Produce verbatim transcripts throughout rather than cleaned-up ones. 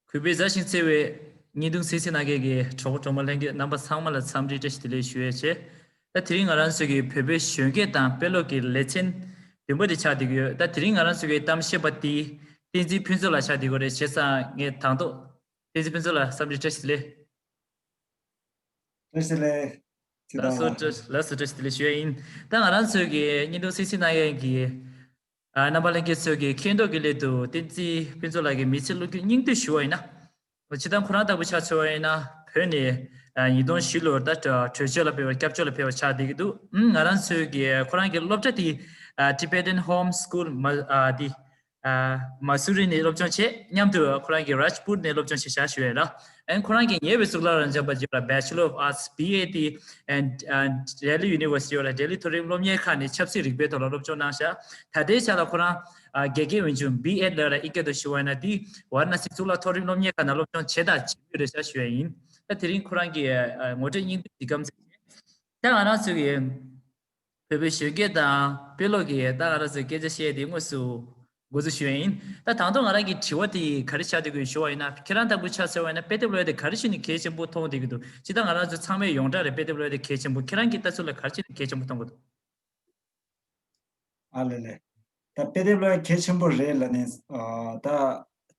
གུས་པས་མཛའ་ཞིང་བརྩེ་བའི་བརྙན་ཐུང་གཟིགས་གཟིགས་གནང་མཁན་གྱི་གྲོགས་པོ་གྲོགས་མོ་ལྷན་རྒྱས་རྣམ་པ་ཚང་མ་ལ་འཚམས་འདྲི་བཀྲ་ཤིས་བདེ་ལེགས་ཞུ་ཡས་བྱས། ད་དེ་རིང་ང་རང་ཚོའི་གི་བོད་པའི་གཞོན་སྐྱེས་དང་དཔེ་ཀློག་གི་ལེ་ཚན་བདུན་པ་དེ་ཆགས་བསྡད་ཀྱི་ཡོད། ད་དེ་རིང་ང་རང་ཚོའི་གི་གཏམ་བཤད་པ་དེ་བསྟན་འཛིན་ཕུན་ཚོགས་ལགས་ཆགས་བསྡད་ཀྱི་ཡོད་རེད། བྱས་ཙང་ངས་དང་ཐོག་བསྟན་འཛིན་ཕུན་ཚོགས་ལགས་འཚམས་འདྲི་བཀྲ་ཤིས་བདེ་ལེགས། བཀྲ་ཤིས་བདེ་ལེགས། ཇི་ལྟར། ལགས་སོ་བཀྲ་ལགས་སོ་བཀྲ་ཤིས་བདེ་ལེགས་ཞུ་ཡ་ཡིན། ད་ང་རང་ཚོའི་གི་བརྙན་ཐུང་གཟིགས་གཟིགས་གནང་མཁན་གྱི་ཨ་རྣམ་པ་ལྷན་རྒྱས་ཚོས་ཀྱི་མཁྱེན་རྟོགས་ཀྱི་སླད་དུ་བསྟན་འཛིན་ཕུན་ཚོགས་ལགས་ཀྱི་མི་ཚེ་བློ་རྒྱུགས་སྙིང་བསྡུས་ཞུ་བ་ཡིན་ན། སྤྱིར་བཏང་ཁོ་རང་ལྟ་བུ་ཆ་མཚོན་པ་ཡིན་ན་བོད་ནས་ཨ་ཉིས་སྟོང་བཞི་ལོར་ད་གྲོས་ཆོད་ལ་ཕེབས་པ་སྐྱབས་བཅོལ་ལ་ཕེབས་པ་ཆགས་བསྡད་ཀྱི་འདུག་ཨུམ། ང་རང་ཚོའི་གི་ཁོ་རང་གི་སློབ་གྲྭ་དེ་ཨ་Tibetan Home School མ་ཨ་དེ་ཨ་མ་སུ་རི་ནས་སློབ་སྦྱོང་བྱས། མཉམ་དུ་ཁོ་རང་གི་རཱཇ་པུར་ནས་སློབ་སྦྱོང་བྱས་བཞག་ཞུ་ཡས་ལ། ཨན་ཁོ་རང་གིས་ཉེ་བའི་གཙུག་ལག་རབ་འབྱམས་པ་ཅིག་ལ་Bachelor of Arts B A དེ་ཨན་ཨན་Delhi University ལ་ལྡི་ལི་མཐོ་རིམ་སློབ་གཉེར་ཁང་ནས་ཆབ་སྲིད་རིག་པའི་ཐོག་ལ་སློབ་སྦྱོང་གནང་བཞག་ད་ལྟའི་ཆ་ལ་ཁོ་རང་ཨ་དགེ་རྒན་འོས་སྦྱོང་B Ed ལ་ལ་ཨིན་སྐད་དུ་ཞུ་བ་ཡིན་ན་དེ་ཝཱ་ར་ཎ་སི་གཙུག་ལག་མཐོ་རིམ་སློབ་གཉེར་ཁང་ནང་སློབ་སྦྱོང་བྱས་དང་བྱེད་མུས་རེད་ཤག་ཞུ་ཡ་ཡིན། ད་དེ་རིང་ཁོ་རང་གི་ཨ་ངོ་སྤྲོད་སྙིང་བསྡུས་འདི་གམ་ཚེ་ད་ང་རང་ཚོའི་གི་བོད་པའི་གཞོན་སྐྱེས་དང་དཔེ་ཀློག་གི་ད་ང་རང་ཚོའི་སྐད་ཆ་བཤད་དེ་དངོས་སུ་འགོ་འཛུགས་ཞུ་ཡ་ཡིན། ད་དང་ཐོག་ང་རང་གི་དྲི་བ་དེ་ག་རེ་ཆགས་བསྡད་ཀྱི་ཡོད་ཞུ་བ་ཡིན་ན། ཁྱེད་རང་ལྟ་བུ་ཆ་མཚོན་པ་ཡིན་ན་དཔེ་དེབ་ཀློག་ཡ་དེ་ག་རེ་བྱས་ནས་གལ་ཆེན་པོ་མཐོང་བསྡད་ཀྱི་འདུག་སྤྱིར་བཏང་ང་རང་ཚོ་ཚང་མས་ཡོངས་གྲགས་རེད། དཔེ་དེབ་ཀློག་ཡ་དེ་གལ་ཆེན་པོ། ཁྱེད་རང་གི་ལྟ་ཚུལ་ལ་ག་རེ་བྱས་ནས་གལ་ཆེན་པོ་མཐོང་གི་འདུག་ཨ་ལེ་ལེ། ད་དཔེ་དེབ་ཀློག་ཡ་གལ་ཆེན་པོ་རེད་ལབ་ནས་ཨ་ད་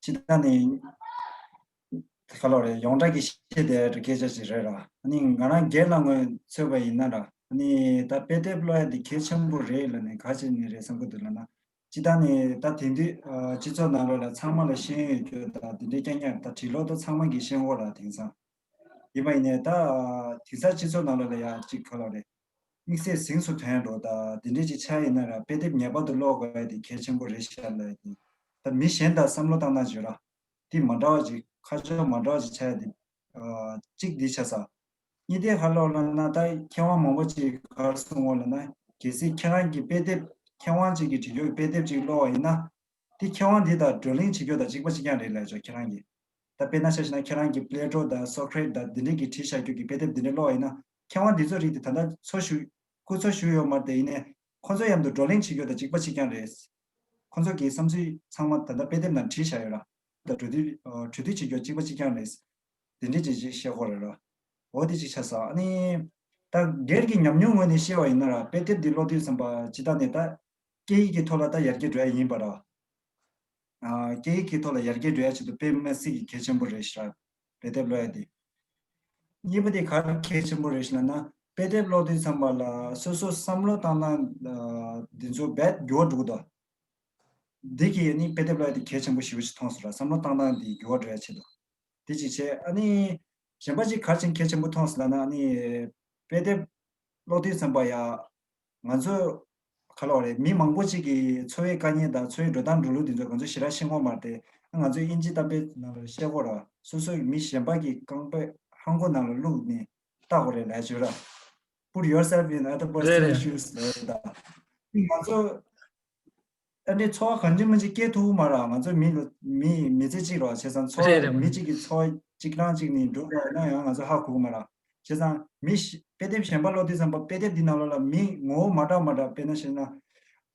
སྤྱིར་བཏང་ནས་ག་ལབ་རེད། ཡོངས་གྲགས་ཀྱི་བཤད་བསྡད་སྐད་ཆ་ཞིག་རེད་ར། ཨ་ནི་ང་རང་སྒེར་ལ་ངོས་འཚོལ་བ་ཡིན་ན་ར། ཨ་ནི་ད་དཔེ་དེབ་ཀློག་ཡ་འདི་གལ་ཆེན་པོ་རེད་ལབ་ནས་ག་བྱས་ནས་རེད་བསམ་གྱི་འདུག་ལབ་ན། སྤྱིར་བཏང་ནས་ད་དེང་དུས་ཨ་སྤྱི་ཚོགས་ནང་ལོགས་ལ་ཚང་མ་ལ་ཤེས་ཡོན་ཡོད་རྒྱུ་དང་དེ་འདྲའི་རྐྱང་རྐྱང་ད་བྲིས་ཀློག་ད་ཚང་མ་གིས་ཤེས་ཀྱི་ཡོད་ར། དེང་སང་ཡིན་པ་ཡིན་ནའི་ད་ཨ་དེང་སང་སྤྱི་ཚོགས་ནང་ལོགས་ལ་ཡ་གཅིག་ག་ལབ་རེད། དམིགས་བསལ་གཟེངས་སུ་ཐོན་འགྲོ་ད་དེ་འདྲས་ཅིག་ཆགས་ཡིན་ན་ར། དཔེ་དེབ་ངེས་པར་དུ་ཀློག་དགོས་ཡ་དེ་གལ་ཆེན་པོ་རེད་ཤག་ལབ་ཡ་དེ། ད་མི་གཞན་དང་བསམ་བློ་བཏང་སྟངས་ཅིག་ཡོད་ར། དེ་མ་འདྲ་བ་ཅིག་ཁ་ཕྱོགས་མ་འདྲ་བ་ཅིག་ཆགས་ཡ་དེ། ཨ་གཅིག་འདི་ཆགས་ས། གཉིས་དེ་ག་ལབ་ལབ་ན་ད་མཁས་དབང་མང་པོ་ཅིག་ག་རེ་གསུང་གོ་ལབ་ན། གལ་སྲིད་ཁྱེད་རང་གིས་དཔེ་དེབ་མཁས་དབང་ཅིག་གིས་བྲིས་ཡོད་དཔེ་དེབ་ཅིག་ཀློག་པ་ཡིན་ན། དེ་མཁས་དབང་འདི་དང་བགྲོ་གླེང་བྱེད་རྒྱུ་དང་གཅིག་པ་གཅིག་རྐྱང་རེད་ལབ་ཆོག་ཁྱེད་རང་གིས། ད་དཔེར་ན་ཆ་བཞག་ན་ཁྱེད་རང་གིས་པླེ་ཏོ་དང་སོ་ཀྲེ་ཏི་དང་འདི་འདྲས་ཀྱིས་བྲིས་བཞག་རྒྱུ་གི་དཔེ་དེབ་འདི་འདྲས་ཀློག་པ་ཡིན་ན། མཁས་དབང་འདི་ཚོའི་རིགས་དེ་ད་ལྟ་འཚོ་བཞུགས་སྐུ་འཚོ་བཞུགས་ཡོད་མ་རེད་དེ། ཡིན་ནའི་ཁོང་ཚོ་མཉམ་དུ་བགྲོ་གླེང་བྱེད་རྒྱུ་དང་གཅིག་པ་གཅིག་རྐྱང་རེད། ཁོང་ཚོ་གིས་བསམ་ཚུལ་ཚང་མ་ད་ལྟ་དཔེ་དེབ་ནང་བྲིས་བཞག་ཡོད་ར། ད་གྲོས་བསྡུར་ཨ་གྲོས་བསྡུར་བྱེད་རྒྱུ་གཅིག་པ་གཅིག་རྐྱང་རེད། དེ་འདྲས་ཅིག་ཅིག་བཤད་དགོས་རེད་ར། འོ་དེ་ཅིག་ཆགས་སོང་། ཨ་ནི་ད་སྒེར་གྱི་ཉམས་མྱོང་ངོས་ནས་བཤད་པ་ཡིན་ན་ར། དཔེ་དེབ་འདི་ཀློག་དུས་ཙམ་པ་སྤྱིར་བཏང་ནས་ད་སྐད་ཡིག་གི་ཐོག་ལ་ད་ཡར་རྒྱས་འགྲོ་ཡ་ཡིན་པ་ར། ཨ་སྐད་ཡིག་གི་ཐོག་ལ་ཡར་རྒྱས་འགྲོ་ཡ་ཆེད་དུ་དཔེ་མི་སྲིད་ཀྱི་གལ་ཆེན་པོ་རེད་ཤག་དཔེ་དེབ་ཀློག་ཡ་དེ། གཉིས་པ་དེ་ག་རེ་གལ་ཆེན་པོ་རེད་ཤག་ལབ་ན། དཔེ་དེབ་ཀློག་དུས་ཙམ་པ་ལ་སོ་སོ་བསམ་བློ་བཏང་ན་ཨ་འདི་ཚོ་རྦད་འགྱུར་བ་འགྲོ་གི་འདུག་འདི་གིས་ནི་དཔེ་དེབ་ཀློག་ཡ་དེ་གལ་ཆེན་པོ་ཞེ་པོ་ཅིག་མཐོང་སོང་ར། བསམ་བློ་བཏང་སྟངས་འདི་འགྱུར་བ་འགྲོ་ཡ་ཆེད་དུ། དེ་གཅིག་བྱས། ཨ་ནི་གཞན་པ་ཅིག་ག་རེ་བྱས་ནས་གལ་ཆེན་པོ་མཐོང་སོང་ལབ་ན། ཨ་ནི་དཔེ་དེབ་ཀློག་དུས་ཙམ་པ་ཡ་ང་ཚོ་ག་ལབ་རེད། མི་མང་པོ་ཅིག་གི་འཚོ་བའི་དཀའ་ངལ་དང་འཚོ་བའི་འགྲོ་སྟངས་འགྲོ་ལུགས་དེ་ཚོ་ང་ཚོ་ཞེ་དྲག་ཤེས་ཀྱི་ཡོད་མ་རེད་དེ། ང་ཚོས་དབྱིན་ཇི་གཏམ་དཔེ་ནང་ལ་བཤད་ཀྱི་ཡོད་ར། སོ་སོ་གི་མི་གཞན་པ་གི་རྐང་པའི་ལྷམ་གོག་ནང་ལ་བླུགས་ནས་ལྟ་དགོས་རེད་ལབ་ཡ་ཅིག་ཡོད་ར། Put yourself in other རེད་person's རེད། Shoes ལབ་ཡ་ད། ང་ཚོ་ཨ་ནི་འཚོ་བ་གང་ཅི་མང་ཅི་སྐྱེལ་ཐུབ་ཀྱི་མ་རེད། ང་ཚོ་མི་ལ་མི་མི་ཚེ་གཅིག་རེད་བ། བྱས་ཙང་འཚོ་རེད་བ་རེད། མི་གཅིག་གི་འཚོ་བ་གཅིག་རང་གཅིག་ནས་འགྲོ་དགོས་ན་ཡང་ང་ཚོ་ཧ་གོ་གི་མ་རེད། བྱས་ཙང་མི་ཞིག་དཔེ་དེབ་གཞན་པ་ཀློག་དུས་ཙམ་པ་དཔེ་དེབ་འདི་ནང་ལོགས་ལ་མི་ངོ་བོ་མ་འདྲ་མ་འདྲ། དཔེར་ན་བཤད་ན་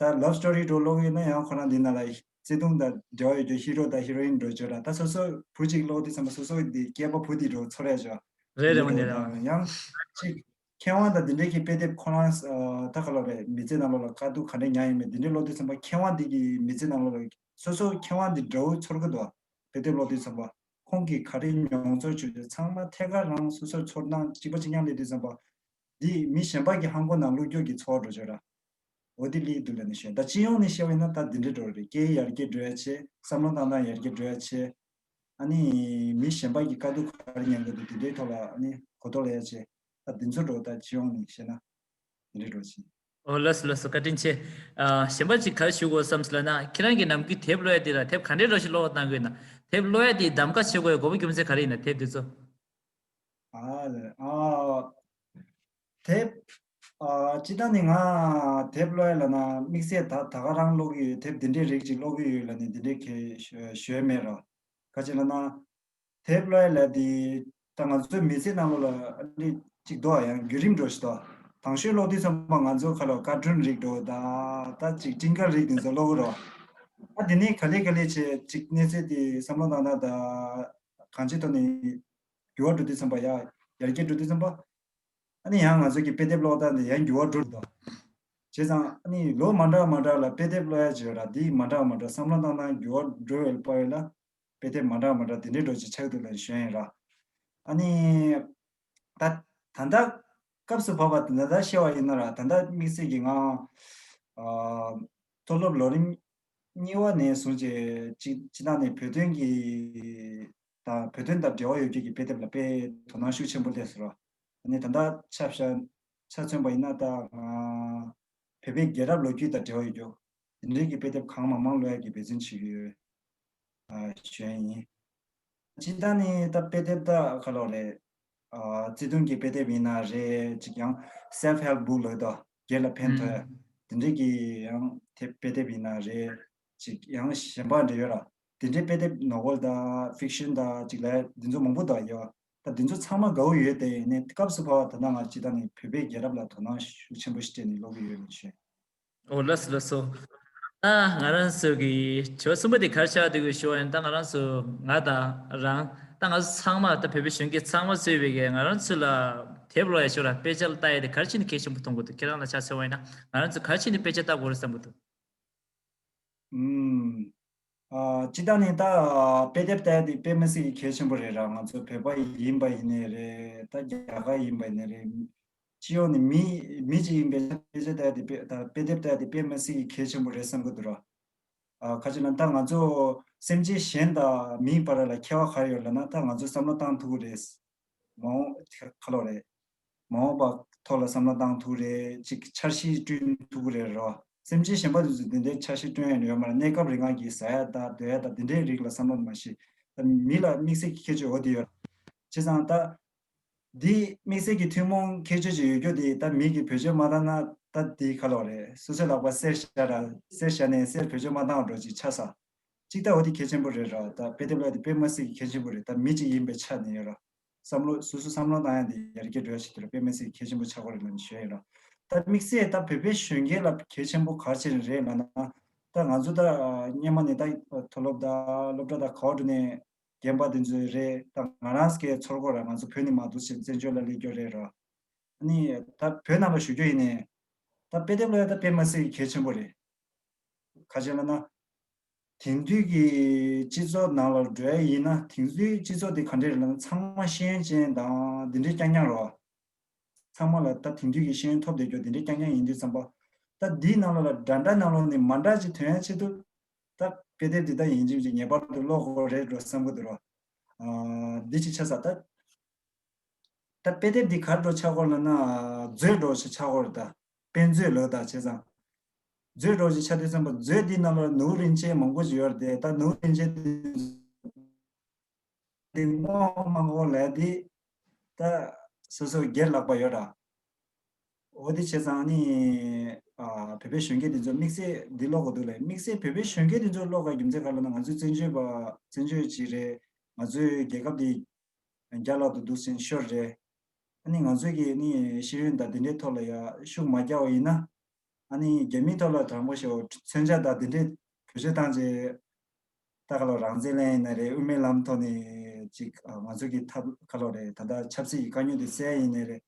ད་love story འདྲ་ཀློག་ཡོད་ན་ཡང་ཁོ་རང་འདི་ནང་ལ་བརྩེ་དུང་དང་འབྲེལ་བ་ཡོད་རྒྱུ་ཧི་རོ་དང་ཧི་རོ་ཡིན་འདྲ་བརྗོད་ར། ད་སོ་སོ་བུ་གཅིག་ཀློག་དུས་ཙམ་པ་སོ་སོ་འདི་སྐྱེས་པ་བུ་འདི་འདྲ་ཚོར་ཡ་བྱ། རེད་རེད། འོ་འདི་ར། ཡང་གཅིག་མཁས་དབང་དང་འདི་འདྲའི་གི་དཔེ་དེབ་ཁོ་རང་ཨ་ད་ག་ལབ་རེད། མི་ཚེ་ནང་ལོགས་ལ་དཀའ་སྡུག་ག་འདྲས་མྱངས་ཡོད་མེད་འདི་འདྲའི་ཀློག་དུས་ཙམ་པ་མཁས་དབང་འདི་གི་མི་ཚེ་ནང་ལོགས་ལ་སོ་སོ་མཁས་དབང་འདི་འདྲ་བོ་ཚོར་གི་འདུག་དཔེ་དེབ་ཀློག་དུས་ཙམ་པ་ཁོང་གིས་ག་རེ་མྱོང་ཚོར་བྱུང་རྒྱུ་ཚང་མ་ཐད་ཀར་རང་སོ་སོར་ཚོར་སྣང་གཅིག་པ་གཅིག་རྐྱང་སླེབས་དུས་ཙམ་པ་འདི་མི་གཞན་པ་གི་ལྷམ་གོག་ནང་བླུགས་རྒྱུ་གི་ཚོར་བ་འདྲ་བྱུང་ར། འོ་དེ་ལས་འདུག་ལབ་ནས་ཞུ། ད་སྤྱི་ཡོངས་ནས་བཤད་པ་ཡིན་ན་ད་འདི་འདྲའི་འགྲོ་རེད། སྐད་ཡིག་ཡར་རྒྱས་འགྲོ་ཡ་ཆེ། བསམ་བློ་བཏང་སྟངས་ཡར་རྒྱས་འགྲོ་ཡ་ཆེ། ཨ་ནི་མི་གཞན་པ་གི་དཀའ་སྡུག་ག་རེ་མྱངས་ཀྱི་འདུག་དེ་འདྲའི་ཐོག་ལ་ཨ་ནི་གོ་རྟོགས་སླེབས་ཡ་ཆེ། ད་འདི་ཚོ་འགྲོ་ད་སྤྱི་ཡོངས་ནས་བཤད་ན་འདི་འདྲའི་འགྲོ་ཆེ། ཨོ་ལགས་སོ་ལགས་སོ། བཀའ་དྲིན་ཆེ། ཨ་གཞན་པ་ཅིག་ག་རེ་ཞུ་དགོས་བསམ་སོང་ལབ་ན། ཁྱེད་རང་གི་ནམ་རྒྱུན་དེབ་ཀློག་ཡ་དེ་ལ་དེབ་ག་འདྲའི་རོ་ཞིག་ཀློག་གཏང་གི་ཡོད་ན། དེབ་ཀློག་ཡ་དེ་གདམ་ག་བྱེད་དགོས་ཡ་དགོས་པ་རྒྱུ་མཚན་ག་རེ་ཡིན་ན། དེབ་དེ་ཚོ། ཨ་ལེ་ཨ། དེབ། ཨ་སྤྱིར་བཏང་ནི་ང་དེབ་ཀློག་ཡ་ལབ་ན་དམིགས་བསལ་ད་ད་ག་རང་ཀློག་གི་ཡོད། དེབ་འདི་འདྲའི་རིགས་ཅིག་ཀློག་གི་ཡོད་ལབ་ནས་འདི་འདྲའི་གི་ཞུ་ཞུ་ཡ་མེད་ར། ག་ཅི་ལབ་ན། དེབ་ཀློག་ཡ་ལབ་དེ་ད་ང་ཚོའི་མི་ཚེ་ནང་ལོགས་ལ་ཨ་ནི་ཅིག་འདུག་ཡང་བརྒྱུད་རིམ་འདྲ་ཞིག་འདུག་དང་ཤོས་ཀློག་དུས་ཙམ་པ་ང་ཚོ་ཁ་ལ་ཀར་ཊུན་རིགས་འདྲ་ད་ད་ཅིག་སྤྲིན་དཀར་རིགས་དེ་ཚོ་ཀློག་གི་རོ། ཨ་དེ་ནས་ག་ལེ་ག་ལེ་བྱས་ཅིག་གནས་ཚུལ་དེ་བསམ་བློ་བཏང་སྟངས་དང་གང་ཅིའི་ཐོག་ནས་འགྱུར་བ་འགྲོ་དུས་ཙམ་པ། ཡ་ཡར་རྒྱས་འགྲོ་དུས་ཙམ་པ། ཨ་ནི་ཡང་ང་ཚོ་གི་དཔེ་དེབ་ཀློག་སྟངས་དེ་ཡང་འགྱུར་བ་འགྲོ་འདུག་བྱས་ཙང་ཨ་ནི་ལོ་མ་འདྲ་མ་འདྲ་ལ་དཔེ་དེབ་ཀློག་ཡ་བྱས་ར་དེ་མ་འདྲ་མ་འདྲ་བསམ་བློ་བཏང་སྟངས་འགྱུར་བ་འགྲོ་བའི་པ་ཡོད་ལ། དཔེ་དེབ་མ་འདྲ་མ་འདྲ་དེ་འདྲའི་འགྲོ་ཅིག་ཆགས་འདུག་ལ་ཞུ་ཡིན་ར། ཨ་ནི། ད་ད་ལྟ་སྐབས་སུ་བབས་པ་དེ་ད་ལྟ་བཤད་པ་ཡིན་ན་ར་ད་ལྟ་དམིགས་བསལ་གྱི་ང་། ཨ། མཐོ་སློབ་ལོ་རིམ་གཉིས་པ་ནས་བཟུང་བྱས་སྤྱི་སྤྱི་བཏང་ནས་བོད་དོན་གྱི་དང་བོད་དོན་དང་འབྲེལ་བ་ཡོད་རྒྱུ་གི་དཔེ་དེབ་ལ་དཔེ་དོ་སྣང་ཤུགས་ཆེན་པོ་སླེབས་སོང་ར། ཨ་ནི་ད་ལྟ་ཆ་བཞག་ཆ་མཚོན་པ་ཡིན་ན་ད་ང་བོད་པའི་རྒྱལ་རབས་ལོ་རྒྱུས་དང་འབྲེལ་བ་ཡོད་རྒྱུ། དེ་འདྲའི་གི་དཔེ་དེབ་གང་མང་མང་ཀློག་ཡག་གི་འབད་བརྩོན་བྱེད་ཀྱི་ཡོད། ཨ། ཞུ་ཡ་ཡིན། སྤྱིར་བཏང་ནི་ད་དཔེ་དེབ་ད་ག་ལབ་རེད། ཨ། བརྩེ་དུང་གི་དཔེ་དེབ་ཡིན་ན་རེད། ཅིག་ཡང་self help book ལབ་དོ་སྒེར་ལ་ཕན་ཐོགས་ཡ། དེ་འདྲའི་གི་ཡང་དེ་དཔེ་དེབ་ཡིན་ན་རེད། ཅིག་ཡང་གཞན་པ་འདྲ་ཡོད་ར། དེ་འདྲའི་དཔེ་དེབ་novel དང་fiction དང་ཅིག་ལ་འདི་ཚོ་མང་པོ་དང་ཡོད། ད་འདི་ཚོ་ཚང་མ་དགའ་བོ་ཡོད་དེ་ཡིན་ནའི་སྐབས་སུ་བབས་པ་ད་ལྟ་ང་སྤྱིར་བཏང་ནི་བོད་པའི་རྒྱལ་རབས་ལ་དོ་སྣང་ཤུགས་ཆེན་པོ་ཞིག་སྤྲད་ནས་ཀློག་གི་ཡོད་ལ་ཞུ། ཨོ་ལགས་སོ་ལགས་སོ། ད་ང་རང་ཚོ་གི་བྱ་བ་གསུམ་པ་དེ་ག་རེ་ཆགས་འདུག་གི་ཞུ་བ་ཡིན། ད་ང་རང་ཚོ་ང་དང་རང་ད་ང་ཚོ་ཚང་མ་ད་བོད་པའི་གཞོན་སྐྱེས་ཚང་མ་གཙོས་པའི་གི་ང་རང་ཚོ་ལ་དེབ་ཀློག་ཡ་ཞུ་ར་དཔེ་ཆ་ལ་ལྟ་ཡ་དེ་ག་རེ་བྱས་ནས་གལ་ཆེན་པོ་མཐོང་གི་འདུག་ཁྱེད་རང་ལ་ཆ་མཚོན་པ་ཡིན་ན་ང་རང་ཚོ་ག་རེ་བྱས་ནས་དཔེ་ཆ་ལྟ་དགོས་རེད་བསམ་གི་འདུག་ཨུམ། ཨ། སྤྱིར་བཏང་ནི་ད་དཔེ་དེབ་ལྟ་ཡ་དེ་དཔེ་མི་སྲིད་ཀྱི་གལ་ཆེན་པོ་རེད་ར། ང་ཚོ་བོད་པ་ཡིན་པ་ཡིན་ནའི་རེད། ད་རྒྱ་གར་ཡིན་པ་ཡིན་ནའི་རེད། སྤྱི་ཡོངས་ནས་མི་མི་གཅིག་ཡིན་པའི་ཆ་དཔེ་ཆ་ལྟ་ཡ་དེ་དཔེ་ད་དཔེ་དེབ་ལྟ་ཡ་དེ་དཔེ་མི་སྲིད་ཀྱི་གལ་ཆེན་པོ་རེད་བསམ་གི་འདུག་ར། ཨ། ག་ཅི་ལབ་ན་ད་ང་ཚོ་སེམས་ཅན་གཞན་དང་མིའི་བར་ལ་ཁྱད་པར་ག་རེ་ཡོད་ལབ་ན་ད་ང་ཚོ་བསམ་བློ་བཏང་ཐུབ་ཀྱི་རེད། མ་འོངས་ཁ་ལོ་རེད། མ་འོངས་པ་ཐོག་ལ་བསམ་བློ་བཏང་ཐུབ་རེད། ཅིག་འཆར་གཞི་བསྐྲུན་ཐུབ་ཀྱི་རེད་རོ། སེམས་ཅན་གཞན་པ་དེ་ཚོ་དེ་འདྲའི་འཆར་གཞི་བསྐྲུན་ཡ་ཡོད་མ་རེད། གནས་སྐབས་རིང་ང་གི་ཟ་ཡ་དང་སྡོད་ཡ་དང་དེ་འདྲའི་རིགས་ལ་བསམ་བློ་མ་བྱེད། ད་མི་ལ་དམིགས་བསལ་གྱི་ཁྱད་ཆོས་འོ་དེ་ཡོད། བྱས་ཙང་ད། འདི་དམིགས་བསལ་གྱི་ཐུན་མོང་ཁྱད་ཆོས་ཅིག་ཡོད་རྒྱུ་དེ་ད་མི་གིས་བེད་སྤྱོད་མ་བཏང་ན་ད་དེ་ཁ་ལོ་རེད། སོ་སོའི་ལག་པ་གསེར་བཞག་ར་གསེར་བཞག་ནས་གསེར་བེད་སྤྱོད་མ་བཏང་བ་འགྲོ་ཅིག་ཆགས་ས། གཅིག་ད་འོ་དེ་གལ་ཆེན་པོ་རེད་ར། ད་དཔེ་དེབ་ལ་དེ་དཔེ་མི་སྲིད་ཀྱི་གལ་ཆེན་པོ་རེད། ད་མི་གཅིག་ཡིན་པའི་ཆ་ནས་ཡོད་ར། བསམ་བློ་སོ་སོ་བསམ་བློ་བཏང་ཡ་དེ་ཡར་རྒྱས་འགྲོ་ཡ་ཞིག་དེ་ལ་དཔེ་མི་སྲིད་གལ་ཆེན་པོ་ཆགས་ཀྱི་རེད་ལབ་ནས་ཞུ་ཡ་ཡིན་ར། ད་དམིགས་བསལ་ད་བོད་པའི་གཞོན་སྐྱེས་ལ་གལ་ཆེན་པོ་ག་རེ་བྱས་ནས་རེད་ལབ་ན། ད་ང་ཚོ་ད་སྔོན་མ་ནས་ད་མཐོ་སློབ་ད་སློབ་གྲྭ་ད་ག་བ་འགྲོ་ནས་རྒན་པ་དེ་ཚོ་རེད། ད་ང་རང་སྐད་ཚོར་གོ་ར། ང་ཚོ་བོད་ནས་མ་འདུག་ཅེས་བཙན་བྱོལ་ལ་སླེབས་རྒྱུ་རེད་ར། ཨ་ནི་ད་བོད་ནང་ལ་བཞུགས་རྒྱུ་ཡིན་ནའི་ད་དཔེ་དེབ་ལ་ད་དཔེ་མི་སྲིད་གལ་ཆེན་པོ་རེད། ག་ཅི་ལབ་ན། དེང་དུས་ཀྱི་སྤྱི་ཚོགས་ནང་ལ་འགྲོ་ཡ་ཡིན་ན་དེང་དུས་སྤྱི་ཚོགས་དེ་ག་འདྲས་རེད་ལབ་ན་ཚང་མ་ཤེས་ཡོན་ཅན་དང་འདི་འདྲས་རྐྱང་རྐྱང་རེད་བ། ཚང་མ་ལ་ད་དེང་དུས་ཀྱི་ཤེས་ཡོན་ཐོབ་བསྡད་རྒྱུ་དེ་འདྲས་རྐྱང་རྐྱང་ཡིན་དུས་ཙམ་པ། ད་འདིའི་ནང་ལོགས་ལ་འདྲ་འདྲ་ནང་ལོགས་ནས་མ་འདྲ་ཅིག་ཐོན་ཡ་ཆེད་དུ། ད་དཔེ་དེབ་འདི་ད་ཡིན་གཅིག་མིན་གཅིག་ངེས་པར་དུ་ཀློག་དགོས་རེད་འགྲོ་བསམ་གི་འདུག་ར། ཨ། འདི་ཅིག་ཆགས་ས་ད། ད་དཔེ་དེབ་འདི་ག་རེ་འགྲོ་ཆགས་དགོས་ལབ་ན་མཛོད་འགྲོ་ཞིག་ཆགས་དགོས་རེད་ད། དཔེ་མཛོད་ལབ་ད་བྱས་ཙང་། མཛོད་འགྲོ་ཞིག་ཆགས་དུས་ཙམ་པ་མཛོད་འདིའི་ནང་ལ་ནོར་བུ་རིན་ཆེན་མང་པོ་ཞིག་ཡོད་རེད་དེ། ད་ནོར་བུ་རིན་ཆེན་འདི་འདི་སྔོག་མ་སྔོག་ལབ་དེ་ད་སོ་སོ་སྒེར་ལག་པ་ཡོད་ར། འོ་དེ་བྱས་ཙང་ནི་ཨ་བོད་པའི་གཞོན་སྐྱེས་དེ་ཚོ་དམིགས་བསལ་འདི་ཀློག་དགོས་འདུག་ལབ། དམིགས་བསལ་བོད་པའི་གཞོན་སྐྱེས་དེ་ཚོ་ཀློག་པའི་རྒྱུ་མཚན་ག་རེ་ལབ་ན་ང་ཚོ་བཙན་བྱོལ་པ་བཙན་བྱོལ་ཅིག་རེད། ང་ཚོའི་རྒྱལ་ཁབ་དེ་རྒྱ་ལག་ཏུ་འདུག་ཟིན་ཤོར་རེད། ཨ་ནི་ང་ཚོས་ཀྱི་ནི་ཤེས་ཡོན་དང་དེ་འདྲའི་ཐོག་ལ་ཡ་ཤུགས་མ་རྒྱག་པ་ཡིན་ན། ཨ་ནི་རྒྱ་མིའི་ཐོག་ལ་དྲང་པོ་ཞུ་མཚོན་ཆ་དང་དེ་འདྲའི་བེད་སྤྱོད་བཏང་རྗེས། ད་ག་ལ་རང་བཙན་ལེན་ཡིན་ན་རེད། དབུ་མའི་ལམ་ཐོག་ནས་ཅིག་ཨ་ང་ཚོ་གི་ཐབས་ག་ལ་རེད། ད་ལྟ་ཆབ་སྲིད་ཀྱི་དཀའ་རྙོག་དེ་སེལ་ཡིན་ནའི་རེད།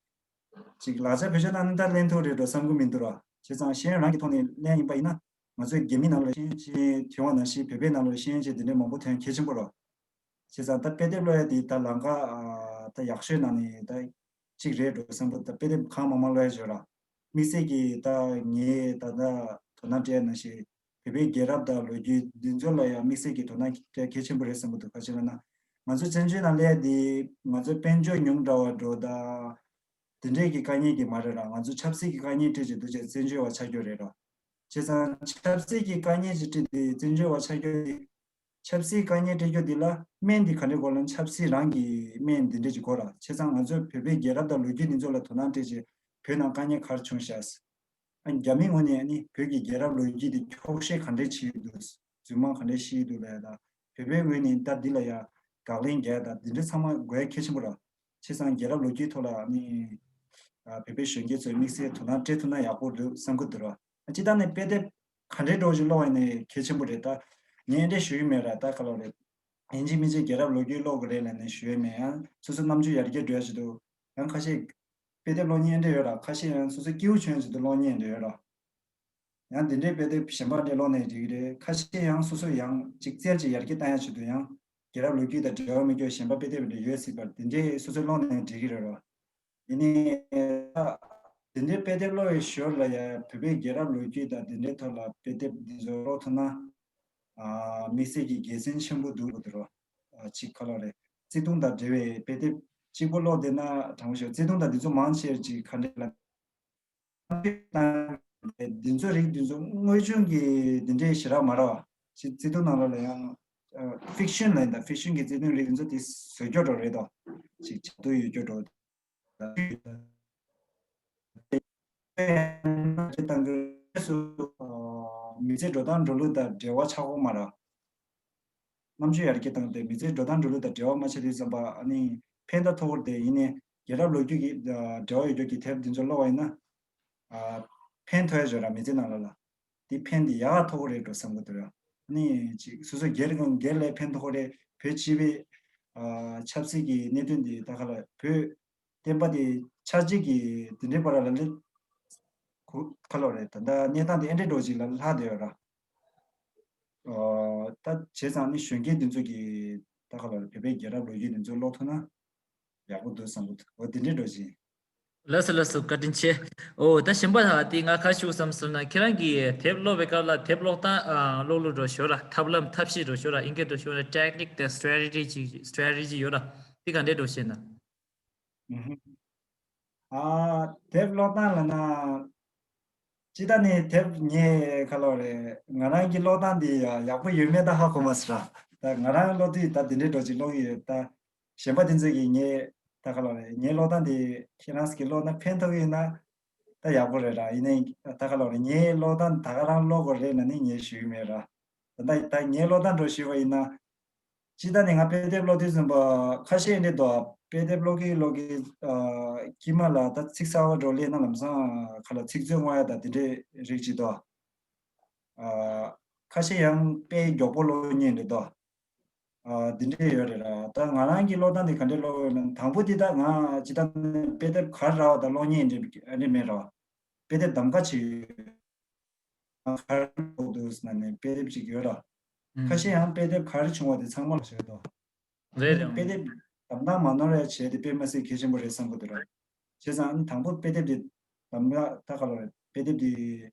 ཅིག་ལག་ཆ་བེད་སྤྱོད་བཏང་ན་ད་ལེན་ཐུབ་རེད་འགྲོ་བསམ་གི་མི་འདུག་ར། བྱས་ཙང་ཤེས་ཡོན་རང་གི་ཐོག་ནས་ལེན་ཡིན་པ་ཡིན་ན། ང་ཚོའི་རྒྱ་མི་ནང་ལ་ཤེས་ཡོན་ཅན་ཐོན་པ་ནང་བཞིན་བོད་པའི་ནང་ལ་ཤེས་ཡོན་ཅན་དེ་འདྲའི་མང་པོ་ཐོན་གལ་ཆེན་པོ་རེད། བྱས་ཙང་ད་དཔེ་དེབ་ཀློག་ཡ་དེ་ད་ལམ་ཁ་ཨ་ད་ཡག་ཤོས་ནང་ནས་ད་གཅིག་རེད་འགྲོ་བསམ་གི། ད་དཔེ་དེབ་གང་མང་མང་ཀློག་ཡ་བྱོས་ར། དམིགས་བསལ་གྱིས་ད་ངས་ད་ལྟ་དོ་སྣང་སྤྲད་ནང་བཞིན་བོད་པའི་རྒྱལ་རབས་དང་ལོ་རྒྱུས་འདི་ཚོ་ལ་ཡང་དམིགས་བསལ་གྱིས་དོ་སྣང་སྤྲད་གལ་ཆེན་པོ་རེད་བསམ་གི་འདུག་ག་ཅི་ལབ་ན། ང་ཚོ་བཙན་བྱོལ་ནང་སླེབས་ཡ་དེ་ང་ཚོ་དཔལ་འབྱོར་ཉུང་དྲགས་པ་འགྲོ་དང་། དེ་འདྲས་ཀྱི་དཀའ་ངལ་གྱིས་མ་རེད་ར། ང་ཚོ་ཆབ་སྲིད་ཀྱི་དཀའ་ངལ་འཕྲད་ཀྱི་འདུག་ཅེས་བཙན་བྱོལ་བ་ཆགས་རྒྱུ་རེད་ར། བྱས་ཙང་ཆབ་སྲིད་ཀྱི་དཀའ་ངལ་ཅིག་འཕྲད་དེ་བཙན་བྱོལ་བ་ཆགས་རྒྱུ་དེ། ཆབ་སྲིད་དཀའ་ངལ་འཕྲད་རྒྱུ་འདི་ལ་སྨན་འདི་ག་འདྲས་དགོས་ལབ་ན་ཆབ་སྲིད་རང་གི་སྨན་འདི་འདྲས་ཅིག་དགོས་ར། བྱས་ཙང་ང་ཚོས་བོད་པའི་རྒྱལ་རབས་དང་ལོ་རྒྱུས་འདི་ཚོ་ལ་དོ་སྣང་སྤྲད་རྗེས་བོད་ནང་དཀའ་ངལ་ག་རེ་བྱུང་ཤག་ཨ་རྒྱ་མིའི་ངོས་ནས་ཨ་ནི་བོད་ཀྱི་རྒྱལ་རབས་ལོ་རྒྱུས་འདི་འཁྱོག་བཤད་ག་འདྲས་བྱས་ཡོད་འདུག་རྫུན་མ་ག་འདྲས་བཤད་ཡོད་འདུག་ལབ་ཡ་དང་། བོད་པའི་ངོས་ནས་ད་འདི་ལ་ཡ་དགག་ལན་རྒྱག་ཡ་དང་འདི་འདྲས་ཚང་མ་དགོས་ཡ་གལ་ཆེན་པོ་ར། བྱས་ཙང་རྒྱལ་རབས་ལོ་རྒྱུས་ཐོག་ལ་ཨ་ནི་ཨ་བོད་པའི་གཞོན་སྐྱེས་ཚོས་དམིགས་བསལ་དོ་སྣང་སྤྲད་ཐུབ་ན་ཡག་པོ་འདུག་བསམ་གི་འདུག་ར། སྤྱིར་བཏང་ནས་དཔེ་དེབ་ ག་འདྲའི་འགྲོ་ཞིག་ཀློག་ཡིན་ནའི་གལ་ཆེན་པོ་རེད། ད་ངས་འདྲ་ཞུ་ཡི་མེད་ར། ད་ག་ལོག་རེད། ཡིན་གཅིག་མིན་གཅིག་རྒྱལ་རབས་ལོ་རྒྱུས་ཀློག་དགོས་རེད་ལབ་ནས་ཞུ་ཡི་མེད། ཡང་སོ་སོ་རྣམ་དཔྱོད་ཡར་རྒྱས་འགྲོ་ཡ་ཞིག་འདུག་ཡང་ཁ་ཤས་དཔེ་དེབ་ཀློག་མཁན་འདྲ་ཡོད་ར། ཁ་ཤས་ཡང་སོ་སོ་སྐྱིད་པོ་བྱུང་ཡ་ཞིག་འདུག་ཀློག་མཁན་འདྲ་ཡོད་ར། ཡང་འདི་འདྲའི་དཔེ་དེབ་གཞན་པ་འདྲ་ཀློག་ནས་འགྲིག་གི་རེད། ཁ་ཤས་ཡང་སོ་སོ་ཡང་གཅིག་རྩལ་གཅིག་ཡར་རྒྱས་བཏང་ཡ་ཆེད་དུ་ཡང་རྒྱལ་རབས་ལོ་རྒྱུས་དང་འབྲེལ་བ་མེད་རྒྱུ་གཞན་པ་དཔེ་དེབ་འདྲ་ཡོད་སྲིད་པར། འདི་འདྲའི་སོ་སོས་ཀློག་ནས་འགྲིག་གི་རེད་རོ། ཡིན་ནའི་ད་འདི་འདྲའི་དཔེ་དེབ་ཀློག་པའི་ཞོར་ལ་ཡང་བོད་པའི་རྒྱལ་རབས་ལོ་རྒྱུས་དང་འདི་འདྲའི་ཐོག་ལ་དཔེ་དེབ་འདི་ཚོ་ཀློག་ཐུབ་ན། ཨ། དམིགས་བསལ་གྱི་དགེ་མཚན་ཆེན་པོ་འདུག་གོ་དེ་རོ། ཨ། གཅིག་ག་ལོག་རེད། བརྩེ་དུང་དང་འབྲེལ་བའི་དཔེ་དེབ་གཅིག་པོ་ཀློག་བསྡད་ན་དྲང་པོ་ཞུ། བརྩེ་དུང་དང་འདི་ཚོ་མང་ཆེར་གཅིག་ག་འདྲ་ལ། འདི་ཚོ་རིགས་འདི་ཚོ་དངོས་བྱུང་གི་འདི་འདྲའི་ཞེ་དྲག་མ་རེད་བ། ཅིག་བརྩེ་དུང་ནང་ལོགས་ལ་ཡང་། ཨ། ཕིག་ཤན་ལབ་ཡིན་ད། ཕིག་ཤན་གྱི་བརྩེ་དུང་རིགས་འདི་ཚོ་དེ་བཟོ་སྐྱོ་འགྲོ་རེད་དོ། ཅིག་ཆགས་སྡང་ཡོད་སྐྱོ་འགྲོ། བརྩེ་དུང་གི་སུ། ཨ། མི་ཚེ་འགྲོ་སྟངས་འགྲོ་ལུགས་དང་འབྲེལ་བ་ཆགས་ཀྱི་མ་རེད། རྣམ་དཔྱོད་ཡར་རྒྱས་བཏང་སྟེ་མི་ཚེའི་འགྲོ་སྟངས་འགྲོ་ལུགས་དང་འབྲེལ་བ་མ་ཆགས་དུས་ཙམ་པ། ཨ་ནི་ཕན་ཐོགས་ཀྱི་རེད། ཡིན་ནའི་རྒྱལ་རབས་ལོ་རྒྱུས་ཀྱི་འབྲེལ་བ་ཡོད་རྒྱུ་གི་དེབ་འདི་ཚོ་ཀློག་པ་ཡིན་ན། ཨ། ཕན་ཐོགས་ཡ་ཡོད་ར། མི་ཚེ་ནང་ལ་ལ། དེ་ཕན་དེ་ཡག་ཐོགས་རེད་འགྲོ་བསམ་གྱི་འདུག་ར། ཨ་ནི་ཅིག་སོ་སོ་སྒེར་གང་སྒེར་ལ་ཕན་ཐོགས་རེད། བོད་སྤྱི་པའི། ཨ། ཆབ་སྲིད་ཀྱི་གནད་དོན་འདི་ད་ག་ལ་བོད་བསྟན་པ་དེ་ཆགས་འཇིག་གི་དེ་འདྲའི་བར་ལ་ལ་ཁུ་ཁ་ལོ་རེད། ད་ལྟ་གནས་སྟངས་དེ་ཨེ་འདྲའི་འགྲོ་ཅིག་ལ་ལྷག་བསྡད་ཡོད་ར། ཨོ། ད་བྱས་ཙང་ནི་གཞོན་སྐྱེས་འདི་ཚོ་གིས་ད་ག་ལོ་རེད། བོད་པའི་རྒྱལ་རབས་ལོ་རྒྱུས་འདི་ཚོ་ཀློག་ཐུབ་ན་ཡག་པོ་འདུག་བསམ་གྱི་འདུག་འོ་དེ་འདྲའི་འགྲོ་ཅིག་ལགས་སོ་ལགས་སོ། བཀའ་དྲིན་ཆེ། ཨོ་ད་གཞན་པ་ལ་དེ་ང་ཁ་ཤུག་བསམ་སོང་ན། ཁྱེད་རང་གིས་དེབ་ཀློག་པའི་སྐབས་ལ་དེབ་ཀློག་སྟངས། ཨ། ཀློག་ལུགས་འགྲོ་ཞོར་ལ་ཐབས་ལམ་ཐབས་ཤེས་འགྲོ་ཞོར་ལ་ཨིན་སྐད་འགྲོ་ཞོར་ལ་ཊེག་ནིག་དང་སི་ཊེ་རེ་ཊི་ཅིག་སི་ཊེ་རེ་ཊི་ཡོད་ལ་དེ་ག་འདྲས་འགྲོ་ཤེས་ན། ཨ། དེབ་ཀློག་སྟངས་ལ་ན། ཅི་ད་ནི་དེབ་ངས་ག་ལོག་རེད། ང་རང་གི་ཀློག་སྟངས་འདི་ཡག་པོ་ཡོད་མེད་ད་ཧ་གོ་མ་སོང་ར། ད་ང་རང་ཀློག་དུས་ད་འདི་འདྲའི་འགྲོ་ཅིག་ཀློག་གི་ཡོད་ད། གཞན་པ་དེ་ཚོ་གིས་ངས་ད་ག་ལོག་རེད། ངའི་ཀློག་སྟངས་འདི་ཁྱེད་རང་ཚོ་གིས་ཀློག་ན་ཕན་ཐོགས་ཡོད་ན་ད་ཡག་པོ་རེད་ར། ཡིན་ནའི་ད་ག་ལོག་རེད། ངའི་ཀློག་སྟངས་ད་ག་རང་ཀློག་དགོས་རེད་ལབ་ནི་ངས་ཞུས་མེད་ར། ད་ད་ངའི་ཀློག་སྟངས་འགྲོ་ཞུས་པ་ཡིན་ན། ཅི་ད་ནི་ང་དཔེ་དེབ་ཀློག་དུས་ཙམ་པ་ཁ་ཤས་འདི་དོ། དཔེ་དེབ་ཀློག་གི་ཀློག་གི། ཨ། དཀྱིལ་མ་ལ་ད་ཚིག་གསར་པ་འགྲོ་སླེབས་ན་ལམ་སང་ཁ་ལ་ཚིག་མཛོད་དངོས་ཡ་ད་དེ་འདྲའི་རིགས་ཅིག་དོ། ཨ། ཁ་ཤས་ཡང་དཔེ་མགྱོགས་པོ་ཀློག་མཁན་འདི་དོ། ཨ། དེ་འདྲའི་ཡོད་རེད་ར། ད་ང་རང་གི་ཀློག་སྟངས་དེ་ག་འདྲའི་ཀློག་ཡོད་ན། དང་པོ་དེ་ད་ང་ཅི་ད་ནི་དཔེ་དེབ་ག་རེ་རག་པ་ད་ཀློག་མཁན་འདི་འདྲ་མེད་ར། དཔེ་དེབ་གདམ་ག་བྱེད་ཡོད། ག་རེ་ཀློག་འདུག་ཟེར་ན་ནི་དཔེ་དེབ་ཅིག་ཡོད་ར། ཁ་ཤས་ཡང་དཔེ་དེབ་ག་རེ་བྱུང་བ་དེ་ཚང་མ་ལ་བྱེད་དོ། རེད་རེད། དཔེ་དེབ་གདམ་ག་མ་ནོར་ཡ་བྱས་ཏེ་དཔེ་མ་སྲིད་གལ་ཆེན་པོ་རེད་བསམ་གྱི་འདུག་ར། བྱས་ཙང་ཨ་ནི་དང་པོ་དཔེ་དེབ་དེ་གདམ་ག་ད་ག་ལོག་རེད། དཔེ་དེབ་དེ་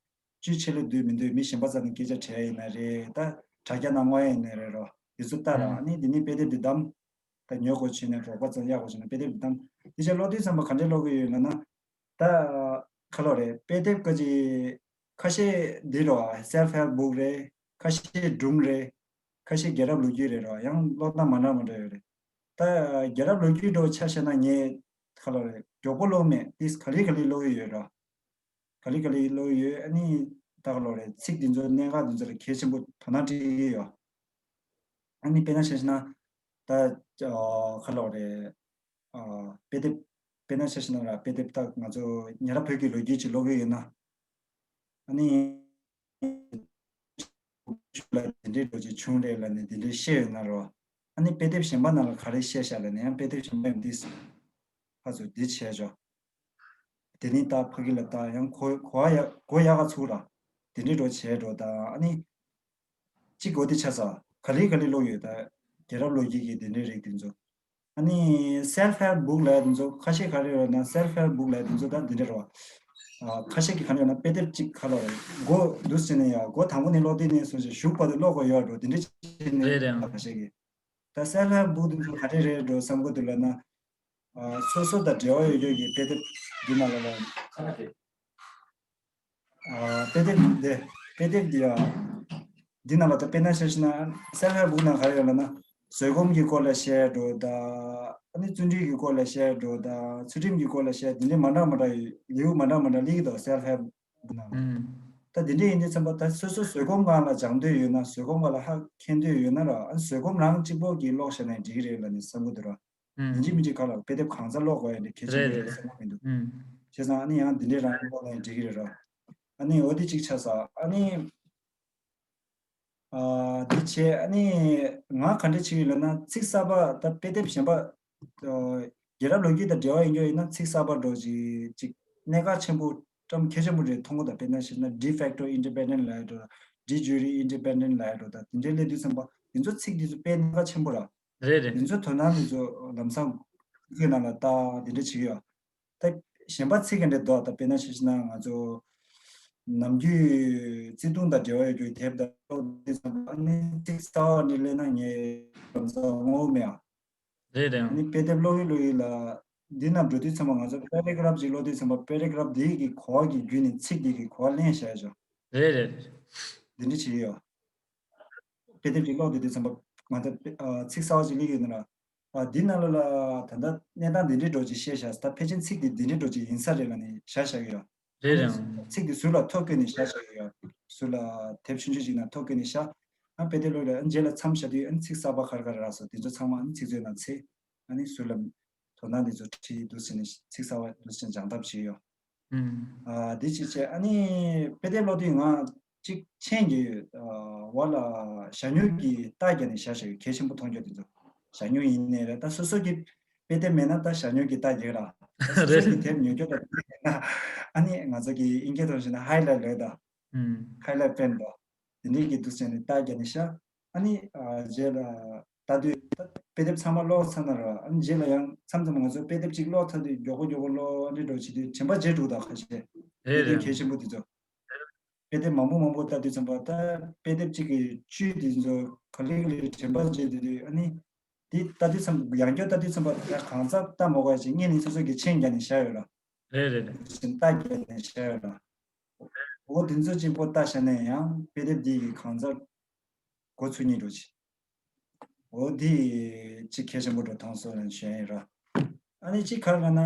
སྤྱི་ཆེ་ལོས་བསྡུས་མི་བསྡུས། མི་གཞན་པ་རྩ་ནས་སྐད་ཆ་དྲི་ཡ་ཡིན་ན་རེད། ད་དྲ་རྒྱ་ནང་མངོན་ཡ་ཡིན་ན་རེད་རོ། དེ་ཚོ་ལྟ་ར། ཨ་ནི་དེ་ནས་དཔེ་དེབ་དེ་བདམས། ད་ཉོ་དགོས་བྱས་ནས་རོགས་པ་ཙམ་གཡར་དགོས་བྱས་ན་དཔེ་དེབ་དེ་བདམས། དེ་ཆ་ཀློག་དུས་ཙམ་པ་ག་འདྲས་ཀློག་གི་ཡོད་ལབ་ན། ད་ག་ལོག་རེད། དཔེ་དེབ་ཀ་ཅིག་ཁ་ཤས་འདི་རོ། སེལ་ཧེལཔ་བུག་རེད། ཁ་ཤས་སྒྲུང་རེད། ཁ་ཤས་རྒྱལ་རབས་ལོ་རྒྱུས་རེད་རོ། ཡང་ཀློག་སྟངས་མ་འདྲ་མ་འདྲ་ཡོད་རེད། ད་རྒྱལ་རབས་ལོ་རྒྱུས་འདྲ་བོ་ཆ་བཞག་ན་ངས་ག་ལོག་རེད། མགྱོགས་པོ་ཀློག་མེད། ཏིས་ག་ལེ་ག་ལེ་ཀློག་གི་ཡོད་རོ། ག་ལེ་ག་ལེ་ཀློག་གི་ཡོད། ཨ་ནི་ད་ག་ལོག་རེད། ཚིག་འདི་ཚོ་གནད་འགག་འདི་ཚོ་ལ་གལ་ཆེན་པོ་དོ་སྣང་སྤྲད་ཀྱི་ཡོད། ཨ་ནི་དཔེར་ན་ཆ་བཞག་ན་ད་ག་ལོག་རེད། ཨ། དཔེ་དེབ། དཔེར་ན་ཆ་བཞག་ན་ར། དཔེ་དེབ་ད་ང་ཚོ་ཉེ་རབས་བོད་ཀྱི་ལོ་རྒྱུས་ཅིག་ཀློག་གི་ཡོད་ན། ཨ་ནི་ལ་དེ་འདྲའི་འགྲོ་ཅིག་བྱུང་རེད་ལབ་ནས་དེ་འདྲའི་བཤད་ཡོད་ན་རོ། ཨ་ནི་དཔེ་དེབ་གཞན་པ་ནང་ལ་ག་རེ་བཤད་ཤག་ལབ་ནས་ཡང་དཔེ་དེབ་གཞན་པ་ཡང་འདི་ཕར་ཚུར་འདི་བྱས་ཆོག་དེ་ནས་ད་ཕ་གི་ལ་ད་ཡང་གོ་གོ་བ་ཡག་གོ་ཡག་ག་ཚུགས་ར། དེ་འདྲའི་འགྲོ་བྱས་འགྲོ་ད། ཨ་ནི་གཅིག་གོ་དེ་ཆ་ས་ག་ལེ་ག་ལེ་ཀློག་ཡོད་ད། རྒྱལ་རབས་ལོ་རྒྱུས་ཀྱི་དེ་འདྲའི་རིགས་དེ་ཚོ། ཨ་ནི་སེལ་ཧེལཔ་བུག་ལབ་ཡ་དེ་ཚོ་ཁ་ཤས་ག་རེ་ཡོད་ན། སེལ་ཧེལཔ་བུག་ལབ་ཡ་དེ་ཚོ་ད་འདི་འདྲ་རོ། ཨ། ཁ་ཤས་ཀྱིས་ག་རེ་ཡོད་ན་དཔེ་དེབ་གཅིག་ག་ལོག་རེད། མགོ་འདུག་སེ་བྱས་ནས་ཡ་མགོ་དང་པོ་ནས་ཀློག་དུས་ནས་བཟུང་ཞིག་གཞུག་བར་དུ་ཀློག་དགོས་ཡོད་འགྲོ། དེ་འདྲ་བྱས་ནས། རེད་རེད། ཁ་ཤས་ཀྱིས་ད་སེལ་ཧེལཔ་བུག་དེ་ཚོ་ག་རེ་རེད་འགྲོ་བསམ་གྱི་འདུག་ལབ་ན། ཨ། སོ་སོ་དང་འབྲེལ་བ་ཡོད་ཡོད་ཀྱི་དཔེ་དེབ་འདི་ནང་ལ་ལ། ཨ། དཔེ་དེབ་འདི། དཔེ་དེབ་འདི་ཡ། འདི་ནང་ལ་ད་དཔེར་ན་ཆ་བཞག་ན་སེལ་ཧེལཔ་བུག་ནང་ག་རེ་ཡོད་ལབ་ན། བཟོད་སྒོམ་གྱི་སྐོར་ལ་བཤད་འགྲོ་ད། ཨ་ནི་བརྩོན་འགྲུས་ཀྱི་སྐོར་ལ་བཤད་འགྲོ་ད། ཚུལ་ཁྲིམས་ཀྱི་སྐོར་ལ་བཤད། འདི་འདྲའི་མ་འདྲ་མ་འདྲ་ཡོད། ལེའུ་མ་འདྲ་མ་འདྲ་སླེབས་ཀྱི་འདུག་སེལ་ཧེལཔ་བུག་ནང་ལ། ཨུམ། ད་འདི་འདྲའི་ཡིན་དུས་ཙམ་པ་ད་སོ་སོ་བཟོད་སྒོམ་སྒང་ལ་སྦྱང་འདོད་ཡོད་ན། བཟོད་སྒོམ་སྒང་ལ་ཧ་མཁྱེན་འདོད་ཡོད་ན་ར། ཨ། བཟོད་སྒོམ་རང་གཅིག་པོ་གིས་ཀློག་བཞག་ན་འགྲིག་གི་རེད་ལབ་ནས་བསམ་གྱི་འདུག་ར། ཨུམ། ཡིན་གཅིག་མིན་གཅིག་ག་ལ་དཔེ་དེབ་གང་ཚ་ཀློག་དགོས་ཡ་འདི་གལ་ཆེན་པོ་རེད་རེད་བསམ་གྱི་མི་འདུག་ཨུམ། བྱས་ཙང་ཨ་ནི་ཡང་འདི་འདྲའི་རང་ཀློག་ན་འགྲིག་གི་རེད་ར། ཨ་ནི་འོ་དེ་གཅིག་ཆགས་སོང་། ཨ་ནི། ཨ་འདི་བྱས་ཨ་ནི་ང་ག་འདྲ་བྱེད་ཀྱི་ལབ་ན་ཚིག་གསར་པ་ད་དཔེ་དེབ་གཞན་པ་ཨ་རྒྱལ་རབས་ལོ་རྒྱུས་དང་འབྲེལ་བ་ཡིན་རྒྱུ་ཡིན་ན་ཚིག་གསར་པ་འདྲ་ཅིག་ཅིག་གནད་འགག་ཆེན་པོ་ཀྲམ་གལ་ཆེན་པོ་རེད་མཐོང་གི། ད་དཔེར་ན་བཤད་ན་de facto independent ལབ་ཡ་འདྲ་de jure independent ལབ་ཡ་འདྲ་ད་དེ་འདྲའི་སླེབས་དུས་ཙམ་པ་དེ་ཚོ་ཚིག་དེ་ཚོ་དཔེ་གནད་འགག་ཆེན་པོ་ར། རེད་རེད། དེ་ཚོ་དོ་སྣང་དེ་ཚོ་ལམ་སང་ཁོའི་ནང་ལ་ལྟ་དེ་འདྲ་བྱེད་ཀྱི་ཡོད། ད་གཞན་པ་ཚིག་གི་འདྲ་འདུག་ད་དཔེར་ན་བཤད་ན་ང་ཚོ་ནམ་རྒྱུན་བརྩེ་དུང་དང་འབྲེལ་བ་ཡོད་རྒྱུའི་དེབ་དང་ཀློག་དུས་ཙམ་པ་ཨ་ནི་ཚིག་གསར་བ་འདྲ་སླེབས་ན་ངས་ལམ་སང་ངོ་མེད་ཨ། རེད་རེད། ཨ་ནི་དཔེ་དེབ་ཀློག་ཡུལ་ཀློག་ཡུལ་ལ་འདི་ནང་འགྲོ་དུས་ཙམ་པ་ང་ཚོ་paragraph ཅིག་ཀློག་དུས་ཙམ་པ་paragraph དེ་གི་གོ་བ་གི་བརྒྱུད་ནས་ཚིག་དེ་གི་གོ་བ་ལེན་བྱ་ཡ་ཅོ། རེད་རེད། འདི་འདྲ་བྱེད་ཀྱི་ཡོད། དཔེ་དེབ་ཅིག་ཀློག་དུས་དུས་ཙམ་པ་ང་ཚོ་དཔེ་ཨ་ཚིག་གསར་བ་ཅིག་སླེབས་ཡོད་ན་ར། ཨ་འདི་ནང་ལ་ལ་ད་ལྟ་གནས་སྟངས་འདི་འདྲའི་འགྲོ་ཅིག་བཤད་བཞག་ད་ཕལ་ཆེར་ཚིག་འདི་འདི་འདྲའི་འགྲོ་ཅིག་ཡིན་ས་རེད་ལ་ནི་བཞག་བཞག་གི་ཡོད། རེད་རེད། ཚིག་འདི་ཟུར་ལ་ཐོ་བཀོད་ནས་བཞག་བཞག་གི་ཡོད། ཟུར་ལ་དེབ་ཆུང་ཆུང་ཅིག་ནང་ཐོ་བཀོད་ནས་བཞག་ཨ་དཔེ་དེབ་ཀློག་ལ་ཨ་རྗེས་ལ་མཚམས་བཞག་དུས་ཨ་ཚིག་གསར་པ་ག་རེ་ག་རེ་རག་སོང་དེ་ཚོ་ཚང་མ་ཨ་ཚིག་མཛོད་ནང་ཚེ་ཨ་ནི་ཟུར་ལ་དོ་སྣང་འདི་ཚོ་བྲིས་འདུག་ཟེར་ནས་ཚིག་གསར་པ་འདུག་ཟེར་ནས་སྦྱང་ཐབས་བྱས་ཡོད། ཨ་འདི་ཅི་བྱས་ཨ་ནི་དཔེ་དེབ་ཀློག་དུས་ང་གཅིག་མཆན་གྱི་ཨ་བ་ལ་ཞྭ་སྨྱུག་གི་རྟགས་རྒྱག་ནས་བཞག་བཞག་གལ་ཆེན་པོ་མཐོང་རྒྱུ་དེ་ཚོ་ཞྭ་སྨྱུག་ཡིན་ནའི་རེད་ད་སོ་སོ་གི་དཔེ་དེབ་མེད་ན་ད་ཞྭ་སྨྱུག་གི་རྟགས་རྒྱག་ར་ད་སོ་སོ་གི་དེབ་ཉོ་རྒྱུ་ལ་ཨ་ནི་ང་ཚོ་གི་ཨིན་སྐད་ཐོག་བཤད་ན་highlight ལོས་ད་highlight pen ལོ་དེ་འདྲའི་གི་འདུག་བྱས་ནས་རྟགས་རྒྱག་ནས་བཞག་ཨ་ནི་ཨ་རྗེས་ལ་ལྟ་དུས་ད་དཔེ་དེབ་ཚང་མ་ཀློག་ཚར་ན་ར་ཨ་ནི་རྗེས་ལ་ཡང་མཚམས་མཚམས་ང་ཚོ་དཔེ་དེབ་ཅིག་ཀློག་ཚར་དུས་མགྱོགས་པོ་མགྱོགས་པོ་ཀློག་ཨ་འདྲི་འགྲོ་བྱེད་དུས་དྲན་པ་བརྗེད་འགྲོ་ད་ཁ་ཤས་དཔེ་རེད་དེབ་རེད། གལ་ཆེན་པོ་དེ་ཚོ་དཔེ་དེབ་མང་པོ་མང་པོ་ལྟ་དུས་ཙམ་པ་ད་དཔེ་དེབ་ཅིག་གི་བཅུད་དེ་ཚོ་ག་ལེ་ག་ལེ་དྲན་པ་བརྗེད་དུས་དུས་ཨ་ནི་དེ་ལྟ་དུས་ཙམ་ཡང་བསྐྱར་ལྟ་དུས་ཙམ་པ་ད་གང་ཚ་ལྟ་མ་དགོས་ཡ་ཅིག་སྔོན་ནས་སོ་སོ་གི་མཆན་རྒྱག་ནས་བཞག་ཡོད་ར་རེད་རེད་རེད། ཅིག་རྟགས་རྒྱག་ནས་བཞག་ཡོད་ར་འོ་དེ་ཚོ་གཅིག་པོ་ལྟ་བཞག་ན་ཡང་དཔེ་དེབ་འདི་གི་གང་ཚ་འགོ་ཚུགས་སྙིང་འདོད་ཆེ། འོ་འདི་གཅིག་གལ་ཆེན་པོ་འགྲོ་ཐང་སོ་ལ་ཞུ་ཡ་ཡིན་ར། ཨ་ནི་གཅིག་ག་རེ་ལབ་ན་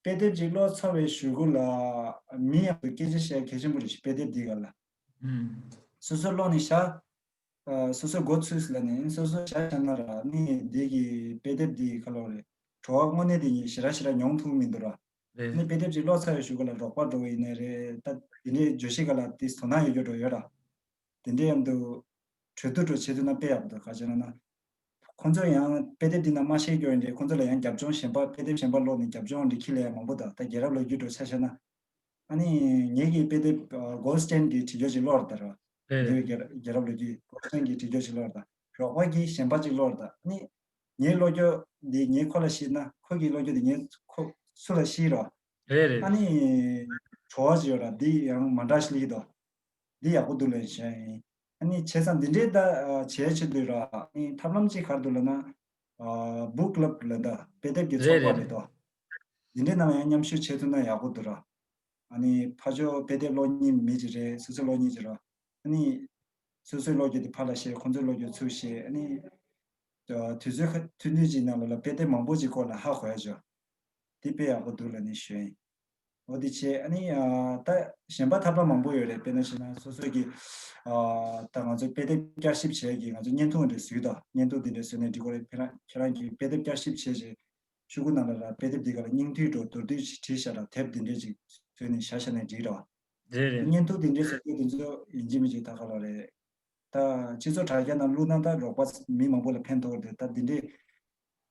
དཔེ་དེབ་ཅིག་ཀློག་ཚར་བའི་གཞུག་གུ་ལ་མི་ཡག་པོ་སྐད་ཆ་བཤད་གལ་ཆེན་པོ་རེད་ཤི་དཔེ་དེབ་འདི་ག་ལ། ཨུམ། སོ་སོ་ཀློག་ནས་བཞག་སོ་སོ་འགོ་ཚུགས་ལ་ནི་སོ་སོ་བཞག་བཞག་ན་ར་ནི་འདི་གི་དཔེ་དེབ་འདི་ག་ལ་རེད། བྲོ་བ་དངོས་གནས་དེ་ཉིད་ཞེ་དྲག་ཞེ་དྲག་མྱོང་ཐུབ་མི་འདུག་ར། རེད། ནི་དཔེ་དེབ་ཅིག་ཀློག་ཚར་བའི་གཞུག་གུ་ལ་རོགས་པ་འགྲོ་བ་ཡིན་ནའི་རེད་ད་དེ་འདྲའི་བརྗོད་གཞི་ག་ལ་དེ་དོ་སྣང་ཡོད་རྒྱུ་འགྲོ་ཡོད་ར། དེ་འདྲའི་ཡང་འདུག་གྲོས་བསྡུར་འགྲོ་བྱེད་ཐུབ་ན་དཔེ་ཡག་པོ་འདུག་ག་ཅི་ན་ན། ཁོང་ཚོ་ཡང་དཔེ་དེབ་འདི་ནང་མ་ཤེས་རྒྱུ་ཡིན་དེ་ཁོང་ཚོ་ལ་ཡང་རྒྱབ་ལྗོངས་གཞན་པ་དཔེ་དེབ་གཞན་པ་ཀློག་ནས་རྒྱབ་ལྗོངས་འདི་འཁྱེར་ལ་ཡང་མང་པོ་འདུག་ད་རྒྱལ་རབས་ལོ་རྒྱུས་འགྲོ་ཆ་བཞག་ན། ཨ་ནི་ངེད་ཀྱི་དཔེ་དེབ་གོལ་སྟན་གྱི་བྲིས་རྒྱུ་ཅིག་ཀློག་ར་ད་ར། རེད་འདི་རེད། རྒྱལ་རྒྱལ་རབས་ལོ་རྒྱུས་གོལ་སྟན་གྱི་བྲིས་རྒྱུ་ཅིག་ཀློག་ར་ད། རོགས་པ་གིས་གཞན་པ་ཅིག་ཀློག་ར་ད། ཨ་ནི་ངའི་ཀློག་རྒྱུ་འདི་ངས་ཁོ་ལ་བཤད་ན་ཁོ་གི་ཀློག་རྒྱུ་འདི་ངས་ཁོ་སུ་ལ་བཤད་རོགས། རེད་རེད། ཨ་ནི་བྲོ་བ་ཅིག་ཡོད་ར་འདི་ཡང་མ་འདྲ་ཞིག་སླེབས་ཀྱི་འདུག་འདི་ཡག་པོ་འདུག་ལབ་བྱས་ཡིན། ཨ་ནི་བྱས་ཙང་འདི་འདྲའི་ད་བྱས་ཆེད་དུ་ར་ཨ་ནི་ཐབས་ལམ་གཅིག་ག་རེ་འདུག་ལབ་ན། book club ལབ་ད་དཔེ་དེབ་ཀྱི་ཚོགས་པ་རེད་རེད་རེད། དོ། འདི་འདྲའི་ནང་ལ་ཡང་མཉམ་ཞུགས་བྱེད་ཐུབ་ན་ཡག་པོ་འདུག་ར། ཨ་ནི་ཕར་ཕྱོགས་དཔེ་དེབ་ཀློག་མཁན་མི་ཅིག་རེད་སོ་སོ་ཀློག་མཁན་ཅིག་ར། ཨ་ནི་སོ་སོའི་ཀློག་རྒྱུ་དེ་ཕར་ལ་བཤད་ཁོང་ཚོའི་ཀློག་རྒྱུ་ཚུར་བཤད་ཨ་ནི། དུས་ཚོད་ཁ་ཐུང་ཐུང་ཅིག་ནང་ལ་ལ་དཔེ་དེབ་མང་པོ་ཅིག་སྐོར་ལ་ཧ་གོ་ཡ་ཅོ། འདི་དཔེ་ཡག་པོ་འདུག་ལབ་ནས་ཞུ་ཡིན། འོ་འདི་བྱས་ཨ་ནི་ད་གཞན་པ་ཐབས་ལམ་མང་པོ་ཡོད་རེད་དཔེར་ན་བྱས་ན་སོ་སོ་གི་ད་ང་ཚོ་དཔེ་དེབ་བསྐྱར་ཞིབ་བྱས་ཀྱི་ང་ཚོ་བརྙན་ཐུང་འདྲ་བཟོས་དང་བརྙན་ཐུང་འདི་འདྲ་བཟོས་ནས་འགྲིག་གོ་རེད་ཁྱེད་རང་ཁྱེད་རང་གི་དཔེ་དེབ་བསྐྱར་ཞིབ་བྱས་རྗེས་ཤོག་གུ་ནང་ལ་ལ་དཔེ་དེབ་འདི་ག་ལ་སྙིང་བསྡུས་འགྲོ་མདོར་བསྡུས་ཤིག་བྲིས་བཞག་ལ་དེབ་འདི་འདྲ་ཅིག་བཟོས་ནས་བཞག་བཞག་ནས་འགྲིག་རོགས། རེད་རེད། བརྙན་ཐུང་འདི་འདྲའི་བཟོ་སྐྱོད་འདི་ཚོ་ཡིན་གཅིག་མིན་གཅིག་ད་ག་ལ་རེད། ད་སྤྱི་ཚོགས་དྲ་རྒྱ་ནང་བླུགས་ན་ད་རོགས་པ་མི་མང་པོ་ལ་ཕན་ཐོགས་རེད་ད་འདི་འདྲའི་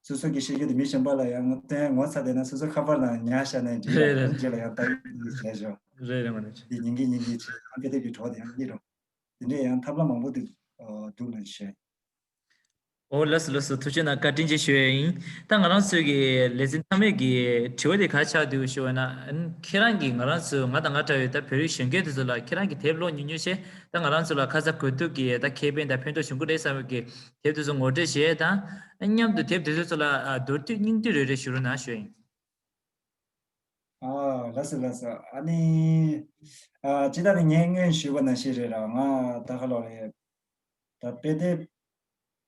སོ་སོ་གི་ཤེས་རྒྱུ་དེ་མི་གཞན་པ་ལ་ཡང་བསྟན་ངོ་ཚ་བསྡད་ན་སོ་སོ་ཁ་པར་ནང་ཉར་བཞག་ནས་འགྲིག་རེད་ཡ་རེད། རྗེས་ལ་ཡང་ལྟ་ཡི་བྱས་ཞོག་རེད་རེད་མ་ནི། འདི་ཉིན་གྱི་ཉིན་གྱི་བྱས་ཨ་ཕེ་དེབ་ཀྱི་གྲོགས་དེ་ཡང་གཉིད་རུང་། འདི་འདྲའི་ཡང་ཐབས་ལམ་མང་པོ་འདུག་འདུག་ལ་བཤད། ཨོ་ལགས་སོ་ལགས་སོ་ཐུགས་རྗེ་གནང་བཀའ་དྲིན་ཆེ་ཞུ་ཡ་ཡིན། ད་ང་རང་ཚོའི་གི་ལེ་ཚན་མཐའ་མའི་གི་དྲི་བ་དེ་ག་ཆགས་འདུག་ཞུ་བ་ན་ཨ་ནི་ཁྱེད་རང་གིས་ང་རང་ཚོ་ང་དང་ང་འདྲ་བའི་ད་བོད་རིགས་གཞོན་སྐྱེས་དེ་ཚོ་ལ་ཁྱེད་རང་གིས་དེབ་ཀློག་ཉུང་ཉུང་བྱས་ད་ང་རང་ཚོ་ལ་ཁ་ཚ་དགོས་གཏུགས་ཀྱི་ད་ཁེ་ཕན་དང་ཕན་ཐོགས་བྱུང་གི་རེད་བསམ་པའི་གི་དེབ་དེ་ཚོ་ངོ་སྤྲོད་བྱས་དང་མཉམ་དུ་དེབ་དེ་ཚོ་ཚོ་ལ་མདོར་བསྡུས་སྙིང་བསྡུས་རེ་རེ་ཞུ་རོགས་གནང་ཞུ་ཡ་ཡིན། ཨ་ལགས་སོ་ལགས་སོ་ཨ་ནི། ཨ་ཅི་ད་ནི་ངས་སྔོན་ཞུས་པ་ནང་བཞིན་རེད་ར་ང་ད་ག་ལོ་རེད། ད་དཔེ་དེབ།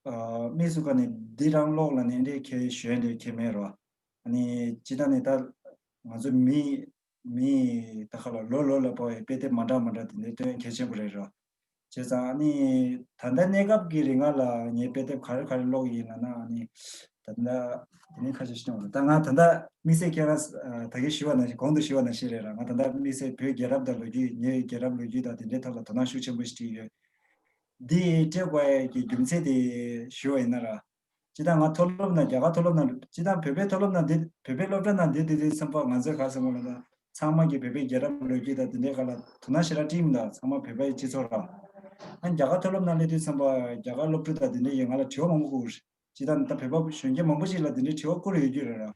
ཨ་དམིགས་སུ་བཀར་ནས་འདི་རང་ཀློག་ལ་ནི་འདྲའི་ཁྱད་གཞན་འདྲའི་ཁྱད་མེད་རོ། ཨ་ནི་ཅི་ད་ནི་ད་ང་ཚོ་མི་མི་ད་ག་ལོ་ལོ་ལོ་ལ་ཕོག་པའི་དཔེ་དེབ་མ་འདྲ་མ་འདྲ་དེ་འདྲའི་སྟོན་གལ་ཆེན་པོ་རེད་རོ། བྱས་ཙང་ཨ་ནི་ད་ལྟ་གནས་སྐབས་ཀྱི་རིང་ལ་ངས་དཔེ་དེབ་ག་རེ་ག་རེ་ཀློག་ཡིན་ལབ་ན་ཨ་ནི་ད་ལྟ་དེ་ནས་ཁ་ཤས་ཤིག་ཡོང་ད་ང་ད་ལྟ་དམིགས་བསལ་ཁྱེད་རང་ད་གིན་ཞུས་པ་ནང་བཞིན་གོང་དུ་ཞུས་པ་ནང་བཞིན་རེད་ར་ང་ད་ལྟ་དམིགས་བསལ་བོད་རྒྱལ་རབས་དང་ལོ་རྒྱུས་ངའི་རྒྱལ་རབས་ལོ་རྒྱུས་དང་དེ་འདྲའི་ཐོག་ལ་དོ་སྣང་ཤུགས་ཆེན་པོ་ཞིག་བྱེད་ཀྱི་ཡོད། འདི་སྤྲད་དགོས་ཡ་གི་རྒྱུ་མཚན་དེ་ཞུ་བ་ཡིན་ན་ར། སྤྱིར་བཏང་ང་མཐོ་སློབ་ནང་རྒྱ་གར་མཐོ་སློབ་ནང་སྤྱིར་བཏང་བོད་པའི་མཐོ་སློབ་ནང་འདི་བོད་པའི་སློབ་གྲྭ་ནང་འདི་འདི་འདི་ཚན་པ་ང་ཚོའི་ག་ཟེར་དགོས་ལ་ད་ཚང་མ་གི་བོད་པའི་རྒྱལ་རབས་ལོ་རྒྱུས་དང་འདི་འདྲའི་སྒང་ལ་དོ་སྣང་ཞེ་དྲག་སྤྲད་མི་འདུག་ཚང་མ་བོད་པའི་སྤྱི་ཚོགས་ར། ཨ་རྒྱ་གར་མཐོ་སློབ་ནང་སླེབས་དུས་ཚན་པ་རྒྱ་གར་སློབ་ཕྲུག་དང་འདི་འདྲའི་ཡིན་ང་ལ་དྲི་བ་མང་པོ་དགོས་རེད། སྤྱིར་བཏང་ད་བོད་པ་གཞོན་སྐྱེས་མང་པོ་ཞིག་ལ་འདི་འདྲའི་དྲི་བ་བསྐུར་ཡོད་རྒྱུ་རེད་ར།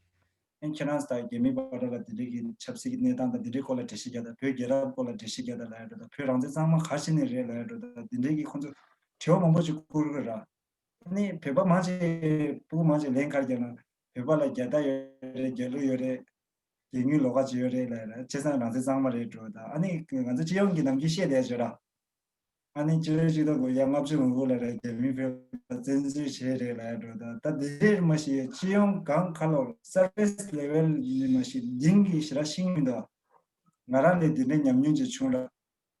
ཨ་ཁྱེད་རང་ཚོ་དང་རྒྱ་མི་བར་ལ་འདི་འདྲའི་གི་ཆབ་སྲིད་ཀྱི་གནས་སྟངས་དང་འདི་འདྲའི་སྐོར་ལ་འགྲེལ་བཤད་རྒྱག་དང་བོད་རྒྱལ་རབས་སྐོར་ལ་འགྲེལ་བཤད་རྒྱག་དང་ལབ་ཡ་འགྲོ་དང་བོད་རང་བཙན་གཙང་མ་ག་རེ་བྱས་ནས་རེད་ལབ་ཡ་འགྲོ་དང་འདི་འདྲའི་གི་ཁོང་ཚོ་དྲི་བ་མང་པོ་ཞིག་བསྐུར་གི་ར། ཨ་ནི་བོད་པ་མང་ཆེ་ཕྲུ་གུ་མང་ཆེ་ལན་ག་རེ་རྒྱག་ན་བོད་པ་ལ་རྒྱལ་དར་ཡོད་རེད། རྒྱལ་གླུ་ཡོད་རེད། རྒྱལ་དངུལ་ལོགས་ཀ་ཅིག་ཡོད་རེད་ལབ་ཡ་ར། བྱས་ཙང་རང་བཙན་གཙང་མ་རེད་འགྲོ་དང་ཨ་ནི་ང་ཚོ་སྤྱི་ཡོངས་ཀྱི་ནམ་རྒྱུན་བཤད་བསྡད་ཡ་ཅིག་ཡོད་ར། ཨ་ནི་ཕྱི་ལོ་ཆིག་སྟོང་དགུ་བརྒྱ་ལྔ་བཅུ་ང་དགུ་ལ་རེད་རྒྱ་མི་བོད་པ་བཙན་འཛུལ་བྱས་རེད་ལབ་ཡ་འགྲོ་དང་ད་དེ་རེད་མ་གཞི་སྤྱི་ཡོངས་གང་ག་ལོར་service level་ནི་མ་གཞི་འདིང་གི་ཞེ་དྲག་ཤེས་ཀྱི་མི་འདུག་ང་རང་ལས་དེ་འདྲའི་ཉམས་མྱོང་ཅིག་བྱུང་ར།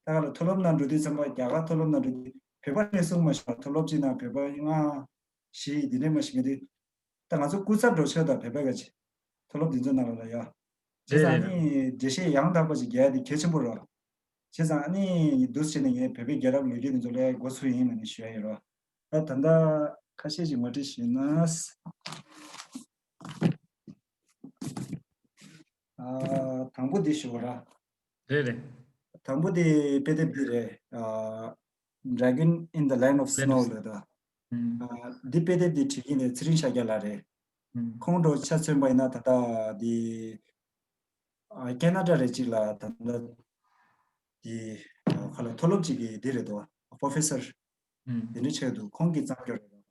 ད་ག་ལ་མཐོ་སློབ་ནང་འགྲོ་དུས་ཚང་མ་རྒྱ་གར་མཐོ་སློབ་ནང་འགྲོ་དུས་བོད་པ་ནས་གསུངས་མ་བྱུང་། མཐོ་སློབ་ཅིག་ནང་བོད་པ་ལྔ་བཞི་འདི་འདྲའི་མ་གཞི་མེད་དུས། ད་ང་ཚོ་སྐུ་ཚབ་འགྲོ་ཆོག་ད་བོད་པ་ག་ཅིག་མཐོ་སློབ་འདི་ཚོ་ནང་ལ་ལ་ཡ། བྱས་རེད་ཙང་རེད། ནི་འགྲེལ་བཤད་ཡང་དག་པ་ཞིག་རྒྱག་ཡ་དེ་གལ་ཆེན་པོ་རེད། བྱས་ཙང་ཨ་ནི་འདུག་སེ་བྱས་ནས་ངས་བོད་པའི་རྒྱལ་རབས་ལོ་རྒྱུས་འདི་ཚོ་ལས་འགོ་ཚུགས་ཡིན་ལབ་ནས་ཞུ་ཡ་ཡིན་རོ། ད་ད་ལྟ་ཁ་ཤས་ཤིག་ངོ་སྤྲོད་ཞུས་ན། ཨ། དང་པོ་འདི་ཞུ་བ་ར། རེད་རེད། དང་པོ་དེ་དཔེ་དེབ་འདི་རེད། ཨ། Dragon in the Land of Snow ལབ་ད། ཨ། འདི་དཔེ་དེབ་འདི་བྲིས་མཁན་དེ་ཚེ་རིང་ཤཱཀྱ་ལགས་རེད། ཁོང་འགྲོ་ཆ་མཚོན་པ་ཡིན་ན་ད་ལྟ་འདི། ཨ། ཁེ་ན་ཌ་རེད་ཅིག་ལ་ད་ལྟ་འདི། ཨ། ག་ལ་མཐོ་སློབ་ཅིག་གི་འདི་རེད་དོ། Professor དེ་འདྲ་ཆགས་འདུག་ཁོང་གིས་བརྩམས་ཡོད་རེད།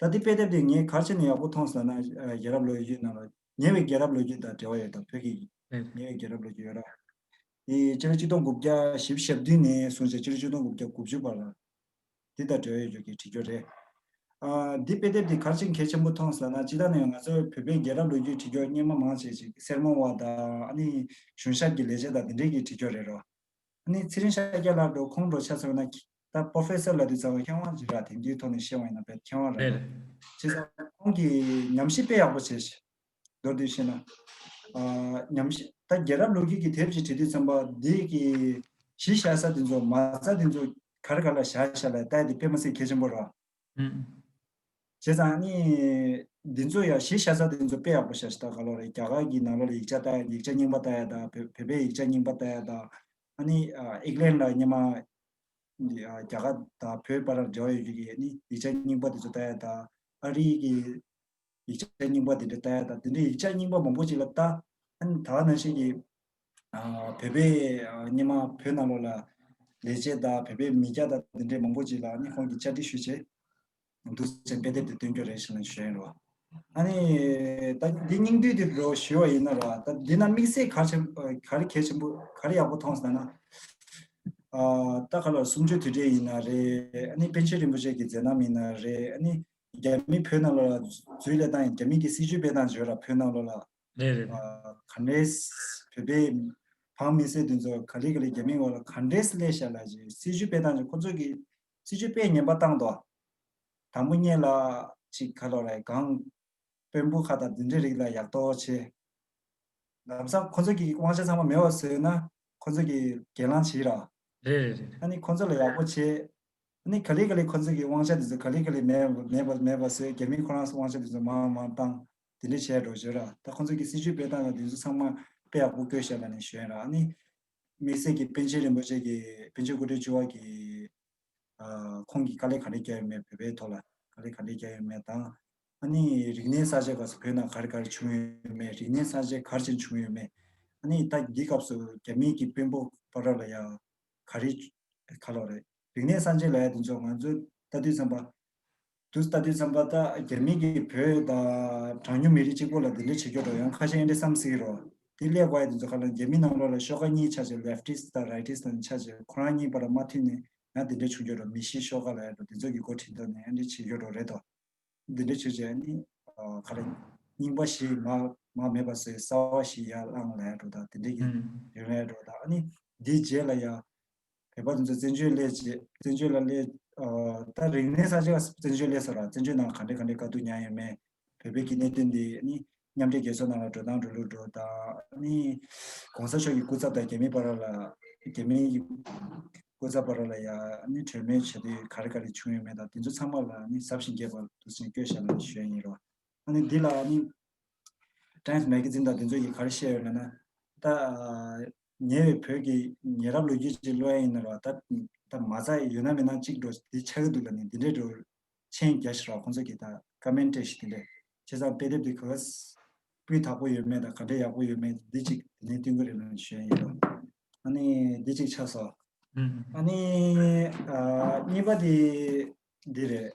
ད་འདི་དཔེ་དེབ་དེ་ངས་ག་རེ་བྱས་ནས་ཡག་པོ་མཐོང་སོང་ན། ཨ། རྒྱལ་རབས་ལོ་རྒྱུས་ནང་ལ་ཉེ་བའི་རྒྱལ་རབས་ལོ་རྒྱུས་དང་འབྲེལ་བ་ཡོད་དང་བོད་ཀྱི་ཉེ་བའི་རྒྱལ་རབས་ལོ་རྒྱུས་ཡོད་ར། དེ་སྤྱི་ལོ་ཆིག་སྟོང་དགུ་བརྒྱ་བཞི་བཅུ་ཞེ་བདུན་ནས་བཟུང་ཞིང་སྤྱི་ལོ་ཆིག་སྟོང་དགུ་བརྒྱ་དགུ་བཅུ་བར་ལ་འདི་དང་འབྲེལ་བ་ཡོད་རྒྱུ་གི་བྲིས་རྒྱུ་རེད། ཨ། འདི་དཔེ་དེབ་འདི་ག་རེ་བྱས་ནས་གལ་ཆེན་པོ་མཐོང་སོང་ན་སྤྱིར་བཏང་ནས་ང་ཚོའི་བོད་པའི་རྒྱལ་རབས་ལོ་རྒྱུས་བྲིས་རྒྱུ་སྔོན་མ་མང་ཆེ་ཞིག་སེར་མོ་བ་དང་ཨ་ནི་གཞུང་ཞབས་ཀྱི་ལས་བྱེད་དང་འདི་འདྲའི་གི་བྲིས་རྒྱུ་རེད་རོ། ཨ་ནི་ཚེ་རིང་ཤཱཀྱ་ལགས་འགྲོ་ཁོང་འགྲོ་ཆ་མཚོན་ན་ད་Professor་ལབ་དུས་ཙམ་པ་མཁས་དབང་ཅིག་ར། དེང་དུས་ཐོག་ནས་བཤད་པ་ཡིན་ན་དཔེ་མཁས་དབང་རེད། རེད། བྱས་ཙང་ཁོང་གིས་ཉམས་ཞིབ་དཔེ་ཡག་པོ་བྱས་ཤག་མདོར་བསྡུས་བཤད་ན། ཨ། ཉམས་ཞིབ་ད་རྒྱལ་རབས་ལོ་རྒྱུས་ཀྱི་དེབ་ཅིག་བྲིས་དུས་ཙམ་པ་འདི་གི་གཞི་བཞག་ས་དེ་ཚོ་མ་རྩ་དེ་ཚོ་ག་རེ་ག་ལ་བཞག་བཞག་ལ་ལྟ་ཡ་དེ་དཔེ་མི་སྲིད་གལ་ཆེན་པོ་རེད། ཨུམ། བྱས་ཙང་ནི། འདི་ཚོ་ཡང་གཞི་བཞག་ས་དེ་ཚོ་དཔེ་ཡག་པོ་ཤར་ཤག་ད་ག་ལོ་རེད། རྒྱ་གར་གྱི་ནང་ལོགས་ལ་ཡིག་ཆ་ལྟ་ཡ་ཡིག་ཆ་རྙིང་པ་ལྟ་ཡ་དང་བོད་བོད་པའི་ཡིག་ཆ་རྙིང་པ་ལྟ་ཡ་དང་། ཨ་ནི་ཨ་ཨིག་ལན་ལ་སྔོན་མ་འདི་ཨ་རྒྱ་གར་དང་བོད་བར་ལ་འབྲེལ་བ་ཡོད་རྒྱུ་གི་ཨ་ནི་ཡིག་ཆ་རྙིང་པ་དེ་ཚོ་ལྟ་ཡ་དང་། ཨ་རི་གི་ཡིག་ཆ་རྙིང་པ་དེ་འདྲ་ལྟ་ཡ་དང་དེ་འདྲའི་ཡིག་ཆ་རྙིང་པ་མང་པོ་ཅིག་ལ་ལྟ། ཨ་ནི་ད་ག་ནང་བཞིན་གྱི། ཨ། བོད་པའི་ཨ་སྔོན་མ་བོད་ནང་ལོགས་ལ་ལས་བྱེད་དང་བོད་པའི་མི་སྐྱ་དང་དེ་འདྲའི་མང་པོ་ཅིག་ལ་ཨ་ནི་ཁོང་གིས་བཅར་འདྲི་ཞུས་བྱས། འདུག་སེ་དཔེ་དེབ་དེ་སྟོན་རྒྱུ་རེད་ཟེར་ནས་ཞུ་ཡ་རེད་བ། ཨ་ནི་ད་འདི་སྙིང་བསྡུས་དེ་འགྲོ་ཞུ་བ་ཡིན་ན་ར། ད་འདི་ན་དམིགས་བསལ་ག་ཆེན་ག་རེ་གལ་ཆེན་པོ་ག་རེ་ཡག་པོ་མཐོང་སོང་ན། ཨ། ད་ག་ལ་གསུམ་བཅུའི་དུས་དྲན་ཡིན་ན་རེད། ཨ་ནི་པཎ་ཆེན་རིན་པོ་ཆེ་གི་མཛད་རྣམ་ཡིན་ན་རེད། ཨ་ནི་རྒྱ་མི་བོད་ནང་ལ་འཛུལ་ལས་བཏང་ཡིན་རྒྱ་མི་གི་སྲིད་བྱུས་སྤེལ་སྟངས་བརྗོད་ར་བོད་ནང་ལོགས་ལ། རེད་རེད་རེད། ཨ། ག་འདྲས་བོད་པའི་འབངས་མི་སེར་དེ་ཚོ་ག་ལེ་ག་ལེ་རྒྱ་མིའི་འོག་ལ་ག་འདྲས་སླེབས་ཤག་ལབ་ཅིག་སྲིད་བྱུས་སྤེལ་སྟངས་ཅིག་ཁོ་ཚོ་གི་སྲིད་བྱུས་དཔེ་ངན་པ་བཏང་འདུག་དང་པོ་ཉིད་ལ་ཅིག་ག་ལོ་རེད་གང་དཔོན་པོ་ཁག་དང་འདི་འདྲའི་རིགས་ལ་ཡག་ཐོག་བྱས། ལམ་སང་ཁོ་ཚོ་གི་དབང་ཆ་ཚང་མ་མེད་པ་བཟོས་ན་ཁོ་ཚོ་གི་སྒེར་ལངས་བྱེད་ར། རེད་རེད་རེད། ཨ་ནི་ཁོ་ཚོ་ལ་ཡག་པོ་བྱས། ཨ་ནི་ག་ལེ་ག་ལེ་ཁོ་ཚོ་གི་དབང་ཆ་དེ་ཚོ་ག་ལེ་ག་ལེ་མེད་མེད་པ་མེད་པ་བཟོས་རྒྱ་མིས་ཁོ་རང་ཚོ་དབང་ཆ་དེ་ཚོ་མང་མང་བཏང་དེ་འདྲ་བྱས་འགྲོ་བྱས་ར། ད་ཁོ་ཚོ་གི་སྲིད་བྱུས་སྤེལ་སྟངས་ལ་དེ་ཚོ་ཚང་མ་དཔེ་ཡག་པོ་བཀོད་བཞག་ལ་ནི་ཞུ་ཡ་ར། ཨ་ནི་དམིགས་བསལ་གྱི་པཎ་ཆེན་རིན་པོ་ཆེ་གི་པཎ་ཆེན་སྐུ་ཕྲེང་བཅུ་པ་གི་ཨ། ཁོང་གིས་དཀའ་ལས་ག་འདྲ་བརྒྱབ་ཡོད་མེད་བོད་པའི་ཐོག་ལ་དཀའ་ལས་ག་འདྲ་བརྒྱབ་ཡོད་མེད་དང་། ཨ་ནི་རིག་གནས་གསར་བརྗེ་སྐབས་སུ་བོད་ནང་ག་རེ་ག་རེ་བྱུང་ཡོད་མེད་རིག་གནས་གསར་བརྗེ་ག་རེ་བྱས་ནས་བྱུང་ཡོད་མེད། ཨ་ནི་ད་འདི་སྐབས་སུ་རྒྱ་མི་གི་དཔོན་པོ་བར་ལ་ཡང་ག་རེ་ག་ལོ་རེད། རིག་གནས་གསར་བརྗེ་ལབ་ཡ་དེ་ཚོ་ང་ཚོས་ལྟ་དུས་ཙམ་པ། དུས་ལྟ་དུས་ཙམ་པ་ད་རྒྱ་མི་གིས་བོད་དང་གྲངས་ཉུང་མི་རིགས་གཅིག་པོ་ལ་འདི་འདྲ་བྱེད་རྒྱུ་འགྲོ་ཡང་ཁ་ཤས་ཨེ་འདྲ་བསམ་སྲིད་རོ། དེ་སླེབས་དགོས་ཡ་དེ་ཚོ་ག་ལ་རྒྱ་མི་ནང་ལོགས་ལ་ཤོག་ཁག་གཉིས་ཆགས་བྱས་leftists་དང་rightist་དང་ཆགས་བྱས་ཁོ་རང་གཉིས་བར་མ་མཐུན་ནས་ཡང་འདི་འདྲ་བྱུང་རྒྱུ་འགྲོ་མི་ཤི་ཤོག་ཁག་ལབ་ཡ་འགྲོ་དེ་ཚོ་གི་འགོ་ཁྲིད་མདོ་ནས་ཨེ་འདྲ་བྱེད་རྒྱུ་འགྲོ་རེད་དོ། འདི་འདྲ་བྱུང་བྱས་ནི་ག་ལ་རྙིང་པ་ཞིག་མ་མ་མེད་པ་བཟོས་གསར་བ་ཞིག་ཡར་བསླངས་ལབ་ཡ་འགྲོ་དང་དེ་འདྲ་གི་ཡོད་ལབ་ཡ་འགྲོ་དང་ཨ་ནི་འདིའི་རྗེས་ལ་ཡང་། བོད་པ་དེ་ཚོ་བཙན་བྱོལ་སླེབས་རྗེས་བཙན་བྱོལ་ལ་སླེབས། ཨ། ད་རིག་གནས་གསར་བརྗེ་བཙན་བྱོལ་སླེབས་ས་ར་བཙན་བྱོལ་ནང་ག་འདྲ་ག་འདྲ་དཀའ་སྡུག་མྱངས་ཡོད་མེད། བོད་པའི་གི་གནད་དོན་འདི་ནི་མཉམ་འབྲེལ་རྒྱལ་ཚོགས་ནང་ལ་འགྲོ་སྟངས་འགྲོ་ལུགས་འགྲོ་དང་ནི་༸གོང་ས་མཆོག་གི་སྐུ་ཚབ་དང་རྒྱ་མི་བར་ལ་རྒྱ་མི་གི་ སྐུ་ཚབ་བར་ལ་ཡང་ནི་གྲོས་མོལ་བྱེད་དུས་ག་རེ་ག་རེ་བྱུང་ཡོད་མེད་དང་དེ་ཚོ་ཚང་མ་ལ་ནི་ཟབ་ཞིང་རྒྱས་པ་འདུག་ཅིང་བཀོད་བཞག་ན་ཞུ་ཡ་ཡིན་རོགས། ཨ་ནི་འདི་ལ་ནི་Times Magazine དང་དེ་ཚོ་ཡིས་ག་རེ་བཤད་ཡོད་ལབ་ན། ད་ཉེ་བའི་བོད་ཀྱི་ཉེ་རབས་ལོ་རྒྱུས་ཅིག་ཀློག་ཡ་ཡིན་ན་རོགས། ད་ད་མ་རྩ་ཡོད་ན་མེད་ན་གཅིག་འགྲོ་འདི་ཆགས་ཀྱི་འདུག་ལབ་ནི་འདི་འདྲའི་འགྲོ་མཆན་རྒྱག་ཤི་རོགས། ཁོང་ཚོ་གིས་ད་ཀོ་མེན་ཊི་སྤྲད་ཤི་དེ་འདྲས། བྱས་ཙང་དཔེ་དེབ་འདི་ག་ག་སྤུས་དག་པོ་ཡོད་མེད་དང་ག་འདྲས་ཡག་པོ་ཡོད་མེད་འདི་གཅིག་དེ་ནས་སྟོན་གྱི་རེད་ལབ་ནས་ཞུ་ཡ་ཡིན་རོགས། ཨ་ནི་འདི་གཅིག་ཆགས་སོང་། ཨ་ནི་ཨ་གཉིས་པ་དེ་འདི་རེད།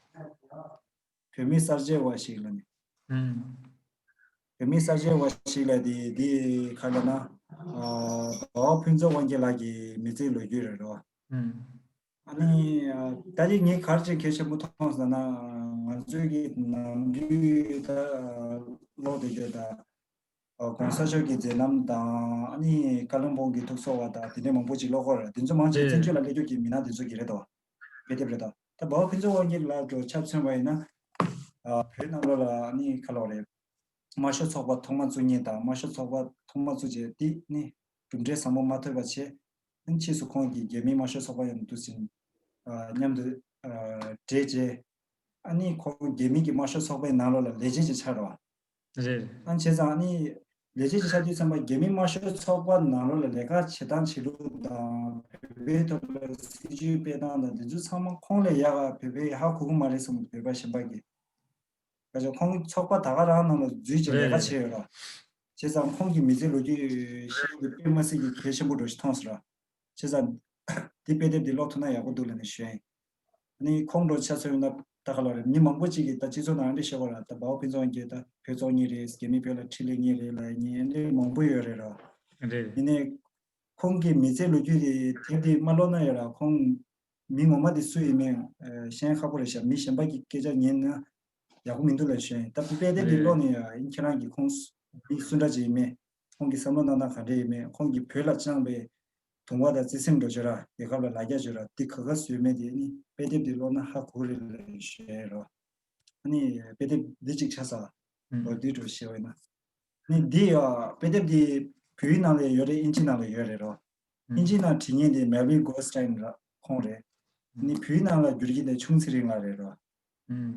བོད་མི་གསར་བརྗེ་བ་ཞིག་ལ་ནི། བོད་མི་གསར་བརྗེ་བ་ཞིག་ལ་དེ་དེ་ག་ལ་ན། ཨ་ཟླ་བ་ཕུན་ཚོགས་དབང་རྒྱལ་ལགས་ཀྱི་མི་ཚེའི་ལོ་རྒྱུས་རེད་རོ། ཨ་ནི་ཨ་ད་རེས་ངས་ག་རེ་ཅིག་གལ་ཆེན་པོ་མཐོང་སོང་ན། ང་ཚོའི་གི་ནམ་རྒྱུན་ད་ཀློག་བསྡད་རྒྱུ་ད། ཨ་གོང་ས་མཆོག་གི་མཛད་རྣམ་དང་ཨ་ནི་བཀའ་བློན་སྦོམ་གྱི་ཐུགས་གསོ་བ་དང་དེ་འདྲའི་མང་པོ་ཅིག་ཀློག་གི་ཡོད་རེད། དེ་ཚོ་མང་ཆེ་བཙན་བྱོལ་ལ་སླེབས་རྒྱུ་གི་མི་སྣ་དེ་ཚོ་གི་རེད་དོ། དཔེ་དེབ་རེད་དོ། ད་ཟླ་བ་ཕུན་ཚོགས་དབང་རྒྱལ་ལགས་འགྲོ་ཆ་མཚོན་པ་ཡིན་ན། ཨ་བོད་ནང་ལོགས་ལ་ཨ་ནི་ག་ལབ་དགོས་རེད། དམར་ཤོག་ཚོགས་པ་ཐོག་མ་བཙུགས་མཁན་དང་དམར་ཤོག་ཚོགས་པ་ཐོག་མ་བཙུགས་རྗེས་དེ་ནི་གྲུབ་འབྲས་བཟང་པོ་མ་ཐོབ་པ་བྱས། ཨ་ནི་ཕྱིས་སུ་ཁོང་གིས་རྒྱ་མིའི་དམར་ཤོག་ཚོགས་པ་མཉམ་དུ་ཟིན། ཨ་མཉམ་དུ་ཨ་འབྲེལ་བྱས། ཨ་ནི་ཁོང་རྒྱ་མི་གི་དམར་ཤོག་ཚོགས་པའི་ནང་ལོགས་ལ་ལས་བྱེད་ཅིག་ཆགས་རོགས། རེད། ཨ་ནི་བྱས་ཙང་ཨ་ནི་ལས་བྱེད་ཅིག་ཆགས་དུས་ཙམ་པ་རྒྱ་མི་དམར་ཤོག་ཚོགས་པ་ནང་ལོགས་ལ་ལས་ཀ་བྱེད་སྟངས་བྱེད་ལུགས་དང་བོད་པའི་ཐོག་ལ་སྲིད་ཇུས་སྤེལ་སྟངས་དང་དེ་ཚོ་ཚང་མ་ཁོང་ལས་ཡག་ག་བོད་པས་ཧ་གོ་གི་མ་རེད་བསམ་གི་བོད་པ་གཞན་པ་གིས། ཁ་ཅིག་ཁོང་ཚོགས་པ་ད་ག་རང་ནང་ལ་འཛུལ་ཅིག་ལས་ཀ་བྱས་ཡོད་ར། བྱས་ཙང་ཁོང་གི་མི་ཚེ་ལོ་རྒྱུས་ཤེས་ཡོན་དེ་དཔེ་མ་སྲིད་ཀྱི་གལ་ཆེན་པོ་འདྲ་ཞིག་མཐོང་སོང་ར། བྱས་ཙང་། འདི་དཔེ་དེབ་འདི་ཀློག་ཐུབ་ན་ཡག་པོ་འདུག་ལབ་ནས་ཞུ་ཡིན། ཨ་ནི་ཁོང་འདྲ་ཆ་མཚོན་ན་ད་ག་ལ་རེད། མི་མང་པོ་ཅིག་གིས་ད་སྤྱི་ཚོགས་ནང་འདི་བཤད་པ་ར། ད་འབའ་བ་ཕུན་ཚོགས་རྒྱལ་ད་བོད་བཙོང་མཁན་རེད། རྒྱ་མི་བོད་ལ་ཁྲིམས་ལས་མཁན་རེད་ལབ་མཁན་འདི་མང་པོ་ཡོད་རེད་ར། རེད། ཡིན་ནའི། ཁོང་གི་མི་ཚེ་ལོ་རྒྱུས་དེ་དེབ་འདི་མ་ཀློག་ན་ཡོད་ར། ཁོང་མི་ངོ་མ་དེ་སུ་ཡིན་མིན་ཤེས་ཁག་པོ་རེད་ཤག་མི་གཞན་པ་གི་སྐད་ཆ་ཉན་ན་ཡག་པོ་མི་འདུག་ལབ་ཞུ་ཡིན། ད་དཔེ་དེབ་འདི་ཀློག་ནས་ཡ་ཡིན་ཁྱེད་རང་གི་ཁོང་མི་སུ་འདྲ་ཅིག་ཡིན་མིན། ཁོང་གི་བསམ་བློ་གནང་སྟངས་ག་འདྲ་ཡིན་མིན། ཁོང་གིས་བོད་ལ་བཅངས་པའི་དུང་བ་དང་བརྩེ་སེམས་འདྲ་བོ་ཅིག་ར། རྒྱལ་ཁབ་ལ་ལ་རྒྱ་ཅིག་ར། འདི་ག་ག་བཟོས་མེད་དེ་ནི་དཔེ་དེབ་འདི་ཀློག་ན་ཧ་གོ་རེད་ལབ་ཞུ་ཡ་རོ། ཨ་ནི་དཔེ་དེབ་འདི་གཅིག་ཆ་ས་ལོ་འདི་འགྲོ་ཞེས་པ་ཡིན་ན། ནི་འདི་ཡ་དཔེ་དེབ་འདི་བོད་ཡིག་ནང་ལ་ཡོད་རེད། ཨིན་ཇི་ནང་ལ་ཡོད་རེད་རོ། ཨིན་ཇི་ནང་བྲིས་མཁན་དེ་Melvin Goldstein ར་ཁོང་རེད། ནི་བོད་ཡིག་ནང་ལ་བསྒྱུར་མཁན་དེ་ཆུང་ཚེ་རིང་ལགས་རེད་རོ།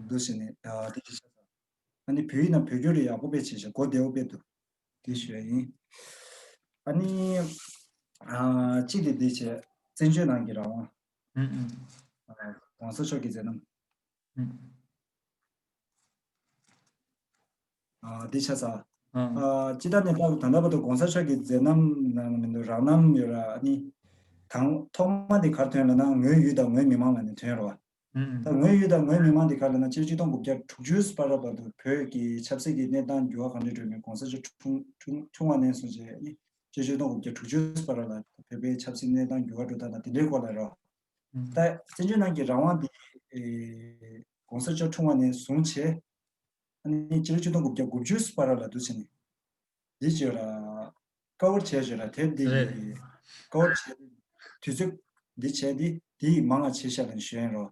འདུག་ཟེར་ནས་ཨ་དེ་ཅི་བྱས་ཙང་། ཨ་ནི་བོད་ཡིག་ནང་བོད་སྒྱུར་རེ་ཡག་པོ་དཔེ་བྱས་ཤག་གོ་བདེ་བོ་དཔེ་འདུག་དེ་ཞུ་ཡ་ཡིན། ཨ་ནི་ཨ་གཅིག་དེ་དེ་བྱས། བཙན་བྱོལ་ནང་གི་རང་དབང་། ཨ་གོང་ས་མཆོག་གི་མཛད་རྣམ། ཨ་དེ་ཆ་ཚང་། ཨ་སྤྱི་བཏང་ནས་ད་ད་ལྟ་བར་དུ་གོང་ས་མཆོག་གི་མཛད་རྣམ་ནང་མི་འདུག་རང་རྣམ་ཡོད་ར། ཨ་ནི་དང་ཐོག་མ་དེ་ག་རེ་ཐོན་ལབ་ན་ངའི་ཡུལ་དང་ངའི་མི་མང་ལབ་ནས་ཐོན་ར་བ། ད་ངའི་ཡུལ་དང་ངའི་མི་མང་འདི་ག་ལབ་ན་སྤྱི་ལོ་ཆིག་སྟོང་དགུ་བརྒྱ་དྲུག་ཅུ་བར་བར་དུ་བོད་ཀྱི་ཆབ་སྲིད་ཀྱི་གནས་སྟངས་འགྱུར་བ་གང་འདྲ་འགྲོ་མིན་གོང་ས་མཆོག་འཁྲུངས་འཁྲུངས་འཁྲུངས་པ་ནས་བཟུང་བྱས་ནི་སྤྱི་ལོ་ཆིག་སྟོང་དགུ་བརྒྱ་དྲུག་ཅུ་བར་ལ་བོད་པའི་ཆབ་སྲིད་གནས་སྟངས་འགྱུར་བ་འགྲོ་སྟངས་དང་དེ་འདྲའི་སྐོར་ལ་རོ། ད་བཙན་བྱོལ་ནང་གི་རང་དབང་འདི་ཨེ་གོང་ས་མཆོག་འཁྲུངས་པ་ནས་བཟུང་བྱས། ཨ་ནི་སྤྱི་ལོ་ཆིག་སྟོང་དགུ་བརྒྱ་དགུ་བཅུ་བར་ལ་འདུག་བྱས་ནས། འདི་བྱས་ར། ཀ་བར་བྱས་བྱས་ར་དེབ་འདི་རེད། ཀ་བར་བྱས། དུས་ཚོད་འདི་བྱས་ཏེ་དེ་ཡི་མང་ང་བྱས་ཤག་ལ་ཞུ་ཡིན་རོ།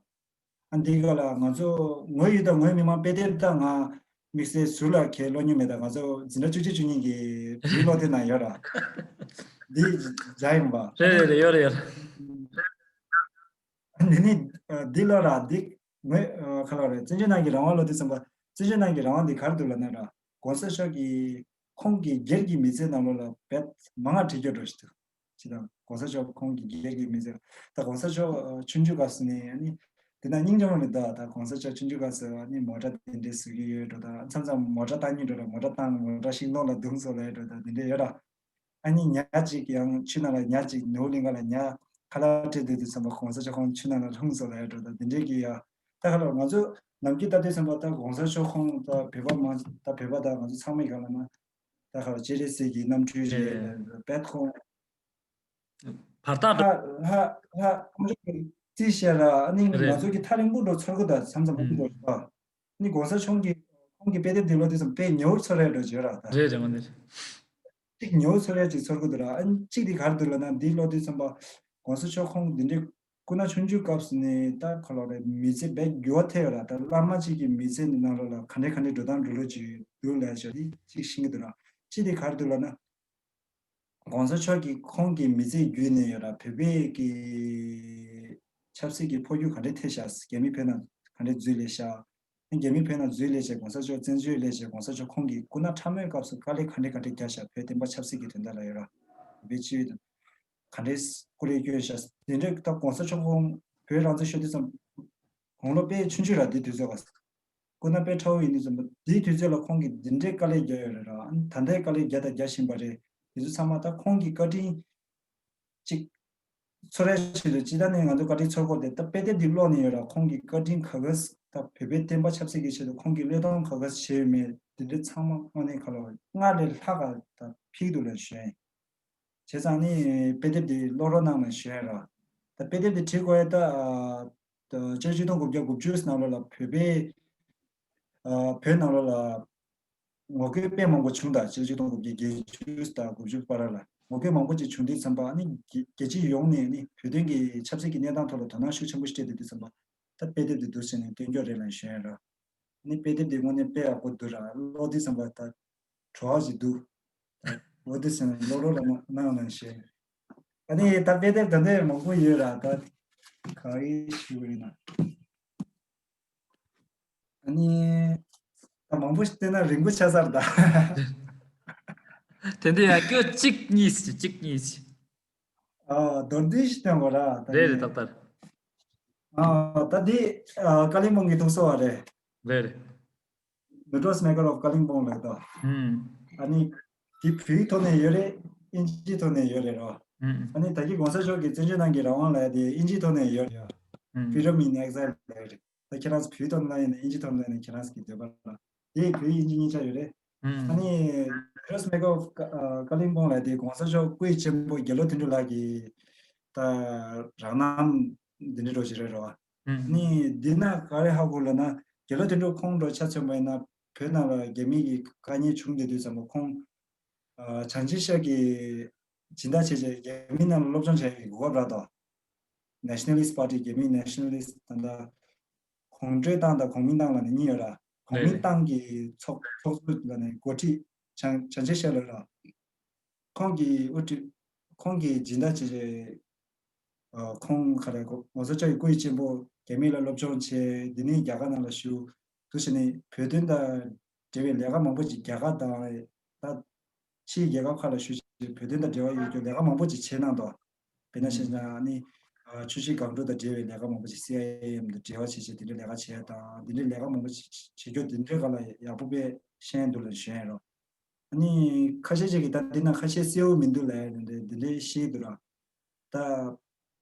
ཨ་འདི་ག་ལ་ང་ཚོ་ངོ་ཡུལ་དང་ངོའི་མི་མང་དཔེ་དེབ་ད་ང་དམིགས་བསལ་ཟུར་ལ་ཁས་ཀློག་མྱོང་མེད། ད་ང་ཚོ་འཛིན་གྲྭ་བཅུ་གཅིག་བཅུ་གཉིས་ཀྱི་བོད་ཀློག་དེབ་ནང་ཡོད་ར། འདི་རྒྱ་ཡིན་པ། རེད་རེད་རེད། ཡོད་རེད་ཡོད་རེད། འདི་ནི་འདི་ལ་ར་འདི། ངོས་ཁ་ལག་རེད། བཙན་བྱོལ་ནང་གི་རང་དབང་ལོ་དུས་ཙམ་པ། བཙན་བྱོལ་ནང་གི་རང་དབང་འདི་ག་རེ་འདུག་ལབ་ན་ར། གོང་ས་མཆོག་གིས་ཁོང་གི་སྒེར་གྱི་མི་ཚེ་ནང་ལོགས་ལ་བེད་མང་ང་བྲིས་རྒྱུ་འགྲོ་ཞིག་འདུག་ཅི་དང་གོང་ས་མཆོག་ཁོང་གི་སྒེར་གྱི་མི་ཚེ། ད་གོང་ས་མཆོག་ཆུང་ཆུང་སྐབས་སུ་ནས་ནི་དེ་ན་སྙིང་རྗེ་མོ་རེད། ད་ད་གོང་ས་མཆོག་ཆུང་ཆུང་སྐབས་སུ་ནི་མོ་ཊ་དེ་འདྲས་བཟོ་གི་ཡོད་འགྲོ། ད་མཚམས་མཚམས་མོ་ཊ་བཏང་མཁན་འགྲོ་ར། མོ་ཊ་བཏང་མོ་ཊ་ཤིང་སྡོང་ལ་བརྡུངས་སོང་ལབ་འགྲོ། ད་དེ་འདྲས་ཡོད་ར། ཨ་ནི་ཉ་གཅིག་ཡང་ཆུ་ནང་ལ་ཉ་གཅིག་ནོར་གླིང་ག་ལ་ཉ་ཁ་ལག་སྤྲད་སྡོད་དུས་ཙམ་པ་གོང་ས་མཆོག་ཁོང་ཆུ་ནང་ལ་ལྷུང་སོང་ལབ་ཡ་འགྲོ། ད་འདི་འདྲས་ཀྱི་ཡ། ད་ཁ་ལོ་ང་ཚོ་ནམ་རྒྱུན་ལྟ་དུས་ཙམ་པ་ད་གོང་ས་མཆོག་ཁོང་ད་བོད་པ་མང་ད་བོད་པ་ད་ང་ཚོ་ཚང་མའི་ག་ལ་ན་ད་ཁ་ལོ་སྤྱན་རས་གཟིགས་ཀྱི་རྣམ་འཕྲུལ་རེད། རེད། བེད་ཁོང་བར་ཐག་ལྷ་ལྷ་ལྷ་ཁོང་ཚོ་གི་རྩིས་བཤད་ར། ཨ་ནི་རེད། ང་ཚོ་གི་ཐག་རིང་པོ་འགྲོ་ཚོར་གི་ད་མཚམས་མཚམས་ཨ་ནི་འགྲོ་ད། ཨ་ནི་གོང་ས་མཆོག་གི་ཁོང་གི་དཔེ་དེབ་འདི་ཀློག་དུས་ཙམ་དཔེ་ཉེ་བོར་ཚོར་ར་འགྲོ་བརྗོད་ར་ད། རེད་རེད་མ་ནི་རེད། གཅིག་ཉོ་ཚོར་ཡ་གཅིག་ཚོར་གི་འདུག་ར། ཨ་ནི་གཅིག་དེ་ག་རེ་འདུག་ལབ་ན་འདི་ཀློག་དུས་ཙམ་པ་གོང་ས་མཆོག་ཁོང་འདི་འདྲའི་སྐུ་ན་ཆུང་ཆུང་སྐབས་སུ་ནས་ད་ཁོ་ལོ་རེ་མི་ཚེ་རྦད་འགྱུར་བ་ཐེབས་ཡོད་ར། ད་བླ་མ་གཅིག་གི་མི་ཚེ་ནང་ལོགས་ལ་ག་འདྲའི་ག་འདྲའི་འགྲོ་སྟངས་འགྲོ་ལུགས་ཅིག་འདུག་ལབ་ཤག་འདི་གཅིག་ཤེས་ཀྱི་འདུག་ར། གཅིག་དེ་ག་རེ་འདུག་ལབ་ན་ གོང་ས་མཆོག་གིས་ཁོང་གི་མི་ཚེ་བརྒྱུད་ནས་ཡོད་ར་བོད་པའི་གི་ཆབ་སྲིད་ཀྱི་འཕོ་འགྱུར་ག་འདྲས་ཐེབས་ཤག་རྒྱ་མི་བོད་ནང་ག་འདྲས་འཛུལ་ལས་ཤག་རྒྱ་མི་བོད་ནང་འཛུལ་ལས་བྱས་གོང་ས་མཆོག་བཙན་བྱོལ་ལས་བྱས་གོང་ས་མཆོག་ཁོང་གིས་སྐུ་ན་ཕྲ་མོའི་སྐབས་སུ་དཀའ་ལས་ག་འདྲས་ག་འདྲས་བརྒྱབ་ཤག་བོད་བསྟན་པ་ཆབ་སྲིད་ཀྱི་དོན་དག་ལ་ཡོད་ར་བོད་པའི་སྤྱི་ཡོངས་དང་ག་འདྲས་སྐུ་ལས་བསྐྱོན་ཤག་དེ་འདྲས་ད་གོང་ས་མཆོག་ཁོང་བོད་རང་བཙན་ཤོར་དུས་ཙམ་དགུང་ལོ་དཔེ་ཆུང་ཆུང་ར་དེ་དུས་ཚོད་ག་སྐུ་ན་དཔེ་ཕྲ་བོ་ཡིན་དུས་ཙམ་པ་དེའི་དུས་ཚོད་ལ་ཁོང་གིས་འདི་འདྲའི་དཀའ་ལས་བརྒྱབ་ཡོད་རེད་ར། ཨ་ནི་ད་ལྟའི་དཀའ་ལས་བརྒྱབ་དང་རྒྱག་བཞིན་པ་རེད། དེ་ཚོ་ཚང་མ་ད་ཁོང་གི་བཀའ་དྲིན་གཅིག་ཚོར་ཡ་ཆེད་དུ་ཅི་ད་ནས་ང་ཚོ་བཀའ་དྲིན་ཚོར་དགོས་ཏེ་ད་དཔེ་དེབ་འདི་ཀློག་ནས་ཡོད་ར། ཁོང་གི་བཀའ་དྲིན་ག་ག་ད་བོད་པའི་བསྟན་པ་ཆབ་སྲིད་ཀྱི་ཆེད་དུ་ཁོང་གི་བློས་གཏོང་ག་ག་བྱས་ཡོད་མེད་དེ་འདྲ་ཚང་མ་དངོས་གནས་ཁ་ལོ་སྔར་ལས་ལྷག་ག་ད་ཕིག་འདུག་ལ་ཞུ་ཡ་ཡིན། བྱས་ཙང་ནི་དཔེ་དེབ་འདི་ཀློག་རོགས་གནང་ལ་ཞུ་ཡ་ར། ད་དཔེ་དེབ་འདི་བྲིས་དགོས་ཡ་ད། ད་ཕྱི་ལོ་ཆིག་སྟོང་དགུ་བརྒྱ་དགུ་བཅུ་ནང་ལོགས་ལ་བོད་པའི་ཨ་བོད་ནང་ལོགས་ལ་ངོ་རྒོལ་དཔེ་མང་པོ་བྱུང་། ད་ཕྱི་ལོ་ཆིག་སྟོང་དགུ་བརྒྱ་བརྒྱད་ཅུ་དང་དགུ་བཅུ་བར་ལ་ངོ་རྒོལ་མང་པོ་ཅིག་བྱུང་དུས་ཙམ་པ་ནི་རྒྱ་རྒྱལ་སྤྱི་ཡོངས་ནས་ནི་བོད་དོན་གྱི་ཆབ་སྲིད་ཀྱི་གནས་སྟངས་ཐོག་ལ་དོ་སྣང་ཤུགས་ཆེན་པོ་ཞིག་སྤྲད་དེ་དུས་ཙམ་པ་ད་དཔེ་དེབ་འདི་འདུག་ཟེར་ནས་བཏོན་རྒྱུ་རེད་ལབ་ཞུ་ཡ་ར། ནི་དཔེ་དེབ་འདི་དངོས་གནས་དཔེ་ཡག་པོ་འདུག་ར། ཀློག་དུས་ཙམ་པ་ད་བྲོ་བ་ཞིག་འདུག་འོ་དེ་ཟེར་ནས་ཀློག་རོགས་ལ་གནང་གནང་ཞེས། ཨ་ནི་ད་དཔེ་དེབ་ད་ལྟ་མང་པོ་ཡོད་ར། ད་ག་རེ་ཞུ་དགོས་ཡིན་ན། ཨ་ནི་ད་མང་པོ་ཞིག་བལྟས་ན་རིང་པོ་ཆགས་ཚར་ད། དེ་འདྲ་ཡང་སྐྱོ་གཅིག་གཉིས་ཤིག་གཅིག་གཉིས་ཤིག་ཨ་མདོར་བསྡུས་ཤིག་བསྟན་དགོས་ར་ད་རེད་རེད། ནི། ཏག་ཏག་ཨ་ད་འདི་ཨ་ཀ་ལིང་པོང་གི་ཐུགས་གསོ་བ་རེད། རེད་རེད། The Dressmaker of Kalimpong ལབ་དོ། ཨ་ནི་དེ་བོད་ཡིག་ཐོག་ནས་ཡོད་རེད། ཨིན་ཇིའི་ཐོག་ནས་ཡོད་རེད་རོ། ཨ་ནི་ད་གིན་གོང་ས་མཆོག་གིས་བཙན་བྱོལ་ནང་གི་རང་དབང་ལབ་ཡ་དེ་ཨིན་ཇིའི་ཐོག་ནས་ཡོད་རེད། Freedom in Exile ལབ་ཡ་རེད། ད་ཁྱེད་རང་ཚོ་བོད་ཐོག་ནས་ཡིན་ན་ཨིན་ཇིའི་ཐོག་ནས་ཡིན་ན་ཁྱེད་རང་ཚོ་གི་འདོད་པ་ལ་དེ་བོད་ཨིན་ཇི་གཉིས་ཆ་ཡོད་རེད། ཨ་ནི་Dressmaker of Kalimpong ལབ་ཡ་དེ་གོང་ས་མཆོག་སྐུ་ཡི་གཅེན་པོ་རྒྱ་ལོ་དོན་གྲུབ་ལགས་ཀྱི་ད་རང་རྣམ་འདི་འདྲ་འགྲོ་བཞིན་རེད་རོ། ནི་འདི་ན་ག་རེ་ཧ་གོ་ལབ་ན་རྒྱ་ལོ་དོན་གྲུབ་ཁོང་འགྲོ་ཆ་མཚོན་པ་ཡིན་ན་བོད་ནང་ལ་རྒྱ་མི་གི་དཀའ་ཉེན་བྱུང་བསྡད་དུས་ཙམ་པ་ཁོང་བྱང་ཆེན་ཤག་གི་སྦྱིན་བདག་བྱས་བྱས་རྒྱ་མི་ནང་ལ་སློབ་སྦྱོང་བྱས་ཡི་གོ་སྐབས་རག་དོ། Nationalist Party རྒྱ་མི་Nationalist ད་ལྟ་གུང་ཁྲན་ཏང་དང་གུང་མིན་ཏང་ལ་ནི་གཉིས་ཡོད་ར། གུང་མིན་ཏང་གི་ཚོགས་ཚོགས་གཙོ་ལ་ནི་འགོ་ཁྲིད་བྱང་བྱང་ཆེན་ཤག་ལ་ར། ཁོང་གི་དབུ་ཁྲིད་ཁོང་གི་སྦྱིན་བདག་བྱས་བྱས། ཁོང་ག་རེ་གོ་ངོ་ཚ་ཅག་གི་སྐུ་ཡི་གཅེན་པོ་རྒྱ་མི་ལ་སློབ་སྦྱོང་བྱས་འདི་ནས་རྒྱ་གར་ནང་ལ་བཞུགས་དུ་བྱས་ནས་བོད་དོན་དང་འབྲེལ་བའི་ལས་ཀ་མང་པོ་ཅིག་རྒྱ་གར་དང་ད་ཕྱིའི་རྒྱལ་ཁབ་ཁག་ལ་བཞུགས་བྱས་བོད་དོན་དང་འབྲེལ་བ་ཡོད་རྒྱུ་ལས་ཀ་མང་པོ་ཅིག་བྱས་གནང་འདུག་དཔེར་ན་བཤད་ན་ནི་ཆུ་བཞི་སྒང་དྲུག་དང་འབྲེལ་བའི་ལས་ཀ་མང་པོ་ཅིག་སི་ཨའི་ཨེ་དང་འབྲེལ་བ་བྱས་བྱས་དེ་འདྲའི་ལས་ཀ་བྱས་དང་དེ་འདྲའི་ལས་ཀ་མང་པོ་ཅིག་བྱེད་རྒྱུ་དེ་འདྲའི་སྒང་ལ་ཡག་པོ་དཔེ་ཤེས་འདུག་ལ་ཞུ་ཡ་རོ། ཨ་ནི་ཁ་ཤས་ཅིག་གིས་ད་འདི་ན་ཁ་ཤས་གསལ་བོ་མི་འདུག་ལབ་ཡ་འདི་འདི་འདྲའི་བཤད་འདུག་ར། ད་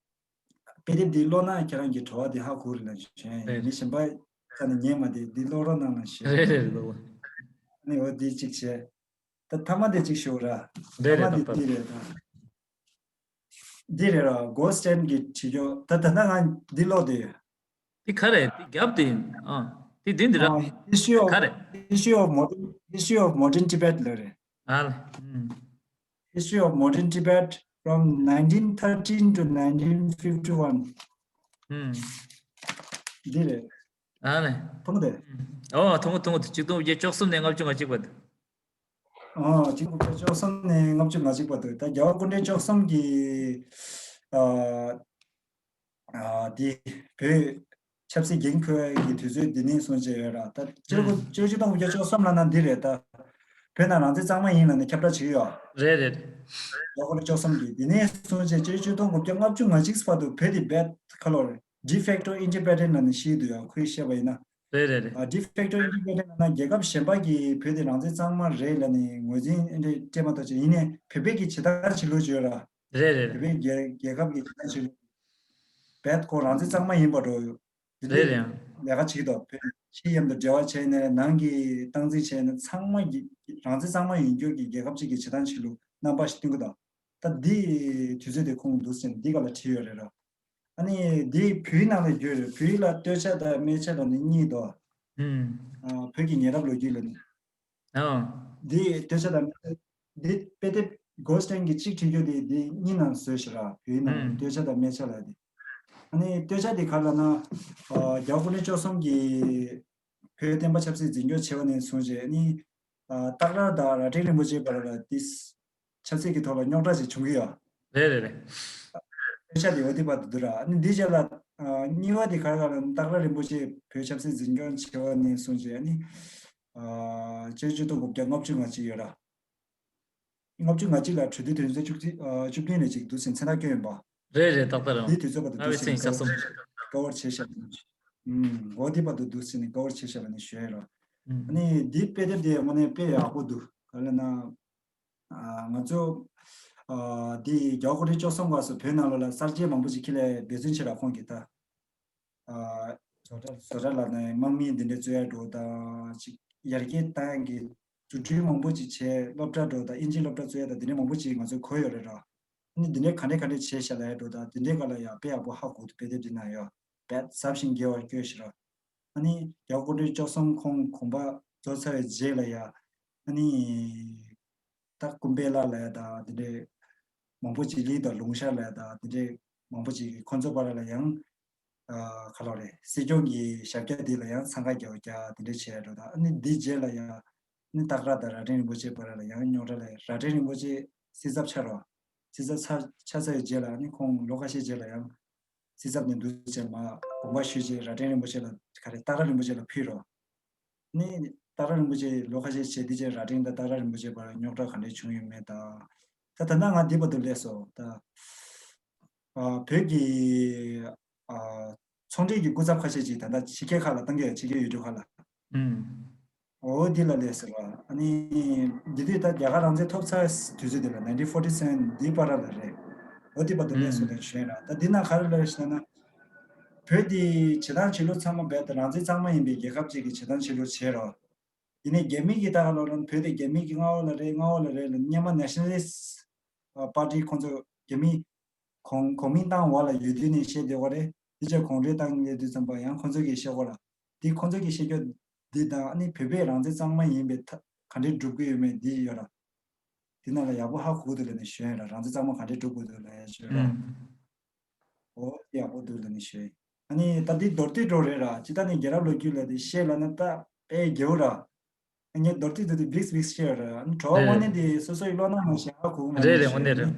དཔེ་དེབ་འདི་ཀློག་ན་ཁྱེད་རང་གི་བྲོ་བ་འདི་ཧ་གོ་རེད་ལབ་ཞུ་ཡ་ཡིན། རེད། མི་གཞན་པ་ཁ་ནས་ཉན་མ་བསྡད། འདི་ཀློག་རོགས་གནང་ལབ་ཞུ་ཡ་རེད་རེད་ལོ། ཨ་ནི་འོ་འདི་གཅིག་བྱས། ད་ཐ་མ་དེ་གཅིག་ཞུ་ར། རེད་ཐ་མ་རེད། དེ་ཏག་ཏག་འདི་རེད་ད། འདི་རེད་ར། གོ་སི་ཊན་གྱི་བྲིས་རྒྱུ་ད་ད་ལྟ་ང་འདི་ཀློག་བསྡད་ཡོད། འདི་ག་རེད། འདི་རྒྱབ་དེ་ཡིན། ཨ་འདི་འདི་འདི་ར། History of ག་རེད། History of Modern History of Modern Tibet ལབ་རེད། ཨ་ལ། ཨུམ། History of Modern Tibet from nineteen thirteen to nineteen fifty-one ཨུམ། འདི་རེད། ཨ་ལ། མཐོང་དེ། ཨོ་མཐོང་མཐོང་ཆིག་སྟོང་དགུ་བརྒྱ་བཅུ་གསུམ་ནས་ལྔ་བཅུ་ང་གཅིག་བར་དུ། ཨོ་ཆིག་སྟོང་དགུ་བརྒྱ་བཅུ་གསུམ་ནས་ལྔ་བཅུ་ང་གཅིག་བར་དུ་ད་རྒྱལ་བ་སྐུ་ཕྲེང་བཅུ་གསུམ་གྱི་ཨ་ཨ་དེ་བོད་ཆབ་སྲིད་འགན་འཁུར་བའི་དུས་ཚོད་འདི་ནས་བཟུང་བྱས་ཡོད་ར། ད་སྤྱིར་ཨུ་སྤྱིར་ཆིག་སྟོང་དགུ་བརྒྱ་བཅུ་གསུམ་ལབ་ན་འདི་རེད་ད། བོད་ནང་རང་བཙན་གཙང་མ་ཡིན་ལབ་ནས་ཁྱབ་བསྒྲགས་བྱེད་ཀྱི་ཡོད། རེད་རེད། རྒྱལ་བ་སྐུ་ཕྲེང་བཅུ་གསུམ་གྱིས་འདི་ནས་བཟུང་བྱས་སྤྱིར་ཆིག་སྟོང་དགུ་བརྒྱ་ལྔ་བཅུ་ང་གཅིག་བར་དུ་བོད་དེ་རྦད་ཁ་ལོ་རེད། De facto independent ལབ་ནས་བཤད་འདུག་ཡ། ཁོས་བཤད་པ་ཡིན་ན། རེད་རེད་རེད། ཨ་de facto independent ལབ་ན་རྒྱལ་ཁབ་གཞན་པ་གིས་བོད་དེ་རང་བཙན་གཙང་མ་རེད་ལབ་ནས་ངོས་འཛིན་ཨེ་འདྲས་སྤྲད་མ་གཏོགས་ཅིག་ཡིན་ནའི་བོད་པའི་གི་བྱེད་སྟངས་བྱེད་ལུགས་ཅིག་ཡོད་ར། རེད་རེད་བོད་རེད། པའི་རྒྱལ་རྒྱལ་ཁབ་ཀྱི་བྱེད་སྟངས་བྱེད་ལུགས། རྦད་ཁོ་རང་བཙན་གཙང་མ་ཡིན་པ་འགྲོ་ཡོད། དེ་རེད་འདྲའི་རེད། ལས་ཀ་བྱེད་ཀྱི་འདུག་བོད་ཕྱི་མཉམ་དུ་འབྲེལ་བ་བྱས་ནས་ནང་གི་སྟངས་འཛིན་བྱས་ནས་ཚང་མ་གི་རང་བཙན་གཙང་མ་ཡིན་རྒྱུ་གི་རྒྱལ་ཁབ་ཅིག་གི་བྱེད་སྟངས་བྱེད་ལུགས་རྣམ་པ་ཞིག་སྟོན་གྱི་འདུག་ད་འདི་དུས་ཚོད་དེ་ཁོང་འདུག་ཟེར་ནས་འདི་ག་ལ་བྲིས་ཡོད་རེད་ར། ཨ་ནི་འདི་བོད་ཡིག་ནང་ལ་བསྒྱུར་རེད། བོད་ཡིག་ལ་སྟོད་ཆ་དང་སྨད་ཆ་ལ་ནི་གཉིས་འདུག་ཨུམ། ཨ་བོད་ཀྱི་ཉེ་རབས་ལོ་རྒྱུས་ལ་ནི། ཨོ། འདི་སྟོད་ཆ་དང་སྨད་ཆ་འདི་དཔེ་དེབ་གོ་སི་ཊན་གྱི་གཅིག་བྲིས་རྒྱུ་དེ་འདི་གཉིས་ནང་བཟོས་ཤག་ར། བོད་ཡིག་ནང་ཨུམ། སྟོད་ཆ་དང་སྨད་ཆ་ལ་དེ། ཨ་ནི་སྟོད་ཆ་དེ་ག་ལ་ན། ཨ་རྒྱལ་བ་སྐུ་ཕྲེང་བཅུ་གསུམ་གྱིས་བོད་བསྟན་པ་ཆབ་སྲིད་འཛིན་སྐྱོང་བྱས་པ་ནས་བཟུང་བྱས་ནི། ཨ་སྟག་ར་དང་རྭ་སྒྲེང་རིན་པོ་ཆེ་བར་ལ་ཏིས་ ཆབ་སྲིད་ཀྱི་ཐོག་ལ་རྙོག་དྲ་ཞིག་བྱུང་གི་ཡོད། རེད་རེད་རེད། དཔེ་ཆ་དེ་འོ་དེ་བར་དུ་འདུག་ར། ཨ་ནི་འདི་རྗེས་ལ་ཨ་གཉིས་པ་དེ་ག་རེ་ག་ལ་སྟག་ར་རིན་པོ་ཆེ་བོད་ཆབ་སྲིད་འཛིན་སྐྱོང་བྱེད་པ་ནས་བཟུང་བྱས་ཨ་ནི་ཨ་ཆིག་སྟོང་དགུ་བརྒྱ་ལྔ་བཅུ་ང་གཅིག་ཡོད་ར། ལྔ་བཅུ་ང་གཅིག་ལ་གྲོས་བསྡུར་དོན་ཚན་བཅུ་བཅུ་བདུན་ལས་གཅིག་འདུག་ཟིན་མཚན་རྟགས་བསྐྱོན་ཡིན་པ། རེད་རེད་ཏག་ཏག་རང་། འདི་དུས་ཚོད་བར་དུ་འདུག་ཟིན་ནས་བཀའ་འཁྲོལ་བྱས་བཞག་པ་ནི། ཨུམ། འོ་འདི་བར་དུ་འདུག་ཟིན་ནས་བཀའ་འཁྲོལ་བྱས་བཞག་པ་ནི་ཞུ་ཡ་ར། ཨ་ནི་འདི་དཔེ་དེབ་དེ་དངོས་གནས་དཔེ་ཡག་པོ་འདུག་ག་ལ་ན། ང་ཚོ་འདི་རྒྱ་གར་སྐོར་བྲལ་བཅུ་གསུམ་སྐབས་སུ་བོད་ནང་ལོགས་ལ་གསར་བརྗེ་མང་པོ་ཅིག་ཁྱེར་ལས་འབད་བརྩོན་བྱས་ར། ཁོང་གིས་ད་བཟོ་གྲྭ་བཟོ་གྲྭ་ལ་ནས་དམག་མི་འདི་འདྲའི་བཙུགས་ཡ་འགྲོ་དང་ཅིག་ཡར་རྒྱས་བཏང་གི་རྫུ་འཕྲུལ་མང་པོ་ཅིག་བྱས། སློབ་གྲྭ་འགྲོ་དང་ཨིན་ཇི་སློབ་གྲྭ་བཙུགས་ཡ་དང་འདི་འདྲའི་མང་པོ་ཅིག་ང་ཚོ་གོ་ཡོད་རེད་ར། ཨ་ནི་འདི་འདྲའི་ག་འདྲས་ག་འདྲས་བྱས་བཞག་ལ་ཡ་འགྲོ་དང་འདི་འདྲའི་སྐོར་ལ་ཡ་དཔེ་ཡག་པོ་ཧ་གོ་འདུག་དཔེ་དེབ་འདི་ནང་ཡོད། དཔེ་ཟབ་ཞིང་རྒྱས་པར་བཀོད་ཤག་ར། ཨ་ནི་རྒྱ་གར་སྐོར་བྲལ་བཅུ་གསུམ་ཁོང་གོམ་པ་རྫོགས་ཚར་བའི་རྗེས་ལ་ཡ་ཨ་ནི། ད་ཀུམ་བེ་ལ་ལ་ཡ་དང་དེ་འདྲའི་མང་པོ་ཅིག་ལི་དང་ལུང་ཤར་ལ་ཡ་དང་དེ་འདྲའི་མང་པོ་ཅིག་གིས་ཁོང་ཚོ་བར་ལ་ཡང་ཨ་ག་ལོ་རེད། སྲིད་སྐྱོང་གི་ཞབས་བཀྱག་འདི་ལ་ཡང་འཚང་ཁ་རྒྱག་རྒྱག་དེ་འདྲའི་བྱས་འགྲོ་དང་ཨ་ནི་འདི་རྗེས་ལ་ཡང་ཨ་ནི་སྟག་ར་དང་རྭ་སྒྲེང་རིན་པོ་ཆེ་བར་ལ་ཡང་རྙོག་དྲ་ལ་རྭ་སྒྲེང་རིན་པོ་ཆེ་སྲིད་ཚབ་ཆགས་རོགས། སྲིད་ཚབ་ཆགས་ཆགས་ཚར་བའི་རྗེས་ལ་ཨ་ནི་ཁོང་ལོ་ཁ་ཤས་རྗེས་ལ་ཡང་སྲིད་ཚབ་ནས་འདུག་ཟེར་མ་དགོངས་པ་ཞུས་རྗེས་རྭ་སྒྲེང་རིན་པོ་ཆེ་ལ་ག་རེ་སྟག་ར་རིན་པོ་ཆེ་ལ་ཕུལ་རོགས། ནི་སྟག་ར་རིན་པོ་ཆེ་ལོ་ཁ་ཤས་བྱས་དེ་རྗེས་རྭ་སྒྲེང་དང་སྟག་ར་རིན་པོ་ཆེ་བར་རྙོག་དྲ་ག་འདྲས་བྱུང་ཡོད་མེད་དང་། ད་ད་ལྟ་ང་འདི་བར་དུ་སླེབས་སོང་ད། ཨ་བོད་ཀྱི་ཨ་ཚོང་འབྲེལ་གྱི་སྐུ་ཚབ་ཁ་ཤས་ཅིག་ད་ལྟ་ཕྱི་རྒྱལ་ཁག་ལ་བཏང་གི་ཡོད། ཕྱི་རྒྱལ་ཡུལ་གྲུ་ཁག་ལ། ཨུམ། འོ་འདི་ལ་སླེབས་ཟེར་བ། ཨ་ནི་འདི་དུས་ད་རྒྱ་གར་རང་བཙན་ཐོབ་ཚར་དུས་ཚོད་འདི་ལ་nineteen forty seven འདི་བར་ལ་རེད། འོ་འདི་བར་དུ་སླེབས་སོང་ལབ་ཞུ་ཡ་ར། ད་འདི་ན་ག་རེ་ལབ་ཞེ་ན། བོད་འདི་བྱེད་སྟངས་བྱེད་ལུགས་ཚང་མ་རྦད་དེ་རང་བཙན་གཙང་མ་ཡིན་པའི་རྒྱལ་ཁབ་ཅིག་གི་བྱེད་སྟངས་བྱེད་ལུགས་བྱེད་རོགས། ཡིན་ནའི་རྒྱ་མི་གི་ད་ག་ལོ་ལོན་བོད་དེ་རྒྱ་མི་གི་མངའ་འོག་ལ་རེད། མངའ་འོག་ལ་རེད་ལ་སྔོན་མ་Nationalist Party ཁོང་ཚོ་རྒྱ་མི་གོང་གོང་མིན་ཏང་འོག་ལ་ཡོད་དུས་ནས་བཤད་བསྡད་པ་རེད། དེ་རྗེས་གོང་འཕེལ་བཏང་ཡོད་དུས་ཙམ་པ་ཡང་ཁོང་ཚོ་གིས་བཤད་གོ་ར། འདི་ཁོང་ཚོ་གིས་བཤད་རྒྱུ་འདི་དང་ཨ་ནི་བོད་པས་རང་བཙན་གཙང་མ་ཡིན་པའི་ཐ་ག་འདྲས་སྒྲུབ་ཀྱི་ཡོད་མེད་འདི་ཡོད་ར། འདི་ནང་ལ་ཡག་པོ་ཧ་གོ་འདུག་ལབ་ནས་ཞུ་ཡ་ར། རང་བཙན་གཙང་མ་ག་འདྲས་སྒྲུབ་དགོས་འདུག་ལབ་ཡ་ཞུ་ར། ཨུམ། འོ་ཡག་པོ་འདུག་ལབ་ནས་ཞུ་ཡ། ཨ་ནི་ད་འདི་མདོར་བསྡུས་འགྲོ་རེད་ར། ཅི་ད་ནི་རྒྱལ་རབས་ལོ་རྒྱུས་ལ་དེ་བཤད་ལབ་ན་ད་དཔེ་རྒྱལ་བོ་ར། ངས་མདོར་བསྡུས་མདོར་བསྡུས་བིགས་བིགས་བཤད་ར། ཨ་ནི་གྲོགས་པོ་དངོས་གནས་དེ་སོ་སོ་ཡི་བློ་སྣང་མ་ཤེས་ཧ་གོ་མ་རེད་རེད། དངོས་གནས་རེད།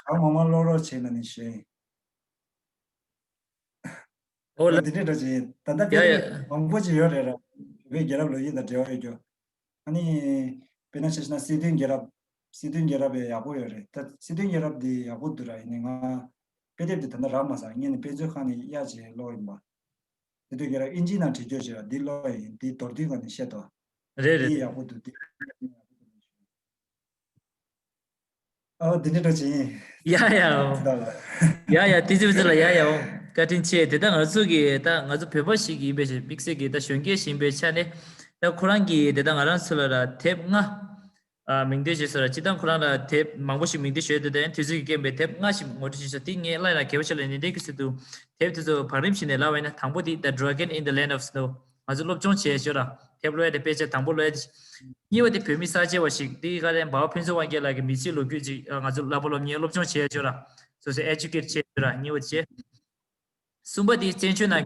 གྲོགས་མང་མང་ཀློག་རོགས་བྱེད་ལབ་ནས་ཞུ་ཡ། འོ་ལ། འདི་འདྲའི་འདྲ་ཅིག་ད་ལྟ་ཡ་ཡ། དཔེ་མང་པོ་ཅིག་ཡོད་རེད་ར། བོད་རྒྱལ་རབས་ལོ་རྒྱུས་དང་འབྲེལ་བ་ཡོད་རྒྱུ། ཨ་ནི། དཔེར་ན་ཆ་བཞག་ན་སྲིད་དོན་རྒྱལ་རབས། སྲིད་དོན་རྒྱལ་རབས་ཡག་པོ་ཡོད་རེད། ད་སྲིད་དོན་རྒྱལ་རབས་འདི་ཡག་པོ་འདུག་ར། ཡིན་ནའི་ང་དཔེ་དེབ་འདི་ད་ལྟ་རག་མ་སོང་། ངས་ནི་དཔེ་མཛོད་ཁང་ནས་གཡར་བྱས་ཀློག་ཡིན་པ། སྲིད་དོན་རྒྱལ་རབས་ཨིན་ཇིའི་ནང་བྲིས་རྒྱུ་བྱས་ར། འདི་ཀློག་ཡིན། འདི་མདོར་བསྡུས་སྒང་ནས་བཤད་དོ། རེད་རེད། འདི་ཡག་པོ་འདུག་འདི། ཨོ་དེ་འདྲ་འདྲ་ཅིག་ཡིན། ཡ་ཡ། ཡ་ཡ། དེ་ཚོ་ཚོ་ལ་ཡ་ཡ། འོ་བཀའ་དྲིན་ཆེ། དེ་ད་ང་ཚོ་གི་ད་ང་ཚོ་བོད་པ་ཞིག་ཡིན་པའི་ཆ་དམིགས་བསལ་གྱི་ད་གཞོན་སྐྱེས་ཤིག་ཡིན་པའི་ཆ་ནས་ད་ཁོ་རང་གིས་དེ་ད་ང་རང་ཚོ་ལ་ད་དེབ་ལྔ་ཨ་མིང་འདོན་བྱས་སོང་ར། སྤྱིར་བཏང་ཁོ་རང་ལ་དེབ་མང་པོ་ཞིག་མིང་འདོན་ཞུས་ཏེ་ད་དུས་ཚོད་ཀྱི་རྐྱེན་པས་དེབ་ལྔ་ཞིག་ངོ་སྤྲོད་བྱས་སོང་། དེ་ངས་སླར་ཡང་གལ་པོ་ཆེ་ལ་ནན་ཏན་གྱིས་ཟེར་འདུག་དེབ་དེ་ཚོ་བང་རིམ་བྱས་ནས་ལབ་པ་ཡིན་ན་དང་པོ་དེ་The Dragon in the Land of Snow། ང་ཚོ་སློབ་སྦྱོང་བྱས་ཤོག་ར། དེབ་ཀློག་ཡ་དེ་དཔེ་ཆ་དང་པོ་ཀློག་ཡ་དེ། གཉིས་པ་དེ་བོད་མི་གསར་བརྗེ་བ་ཞིག་དེ་ག་རེ་འབའ་བ་ཕུན་ཚོགས་དབང་རྒྱལ་ལགས་ཀྱི་མི་ཚེའི་ལོ་རྒྱུས་ཅིག་ང་ཚོ་བསླབ་པ་སློབ་གཉེར་སློབ་སྦྱོང་བྱས་ཤོག་ར། སོ་སོ་ཨེ་ཇུ་ཀེཊ་བྱས་ཤོག་ར། གཉིས་པ་དེ་བྱས། གསུམ་པ་དེ་བཙན་བྱོལ་ནང་།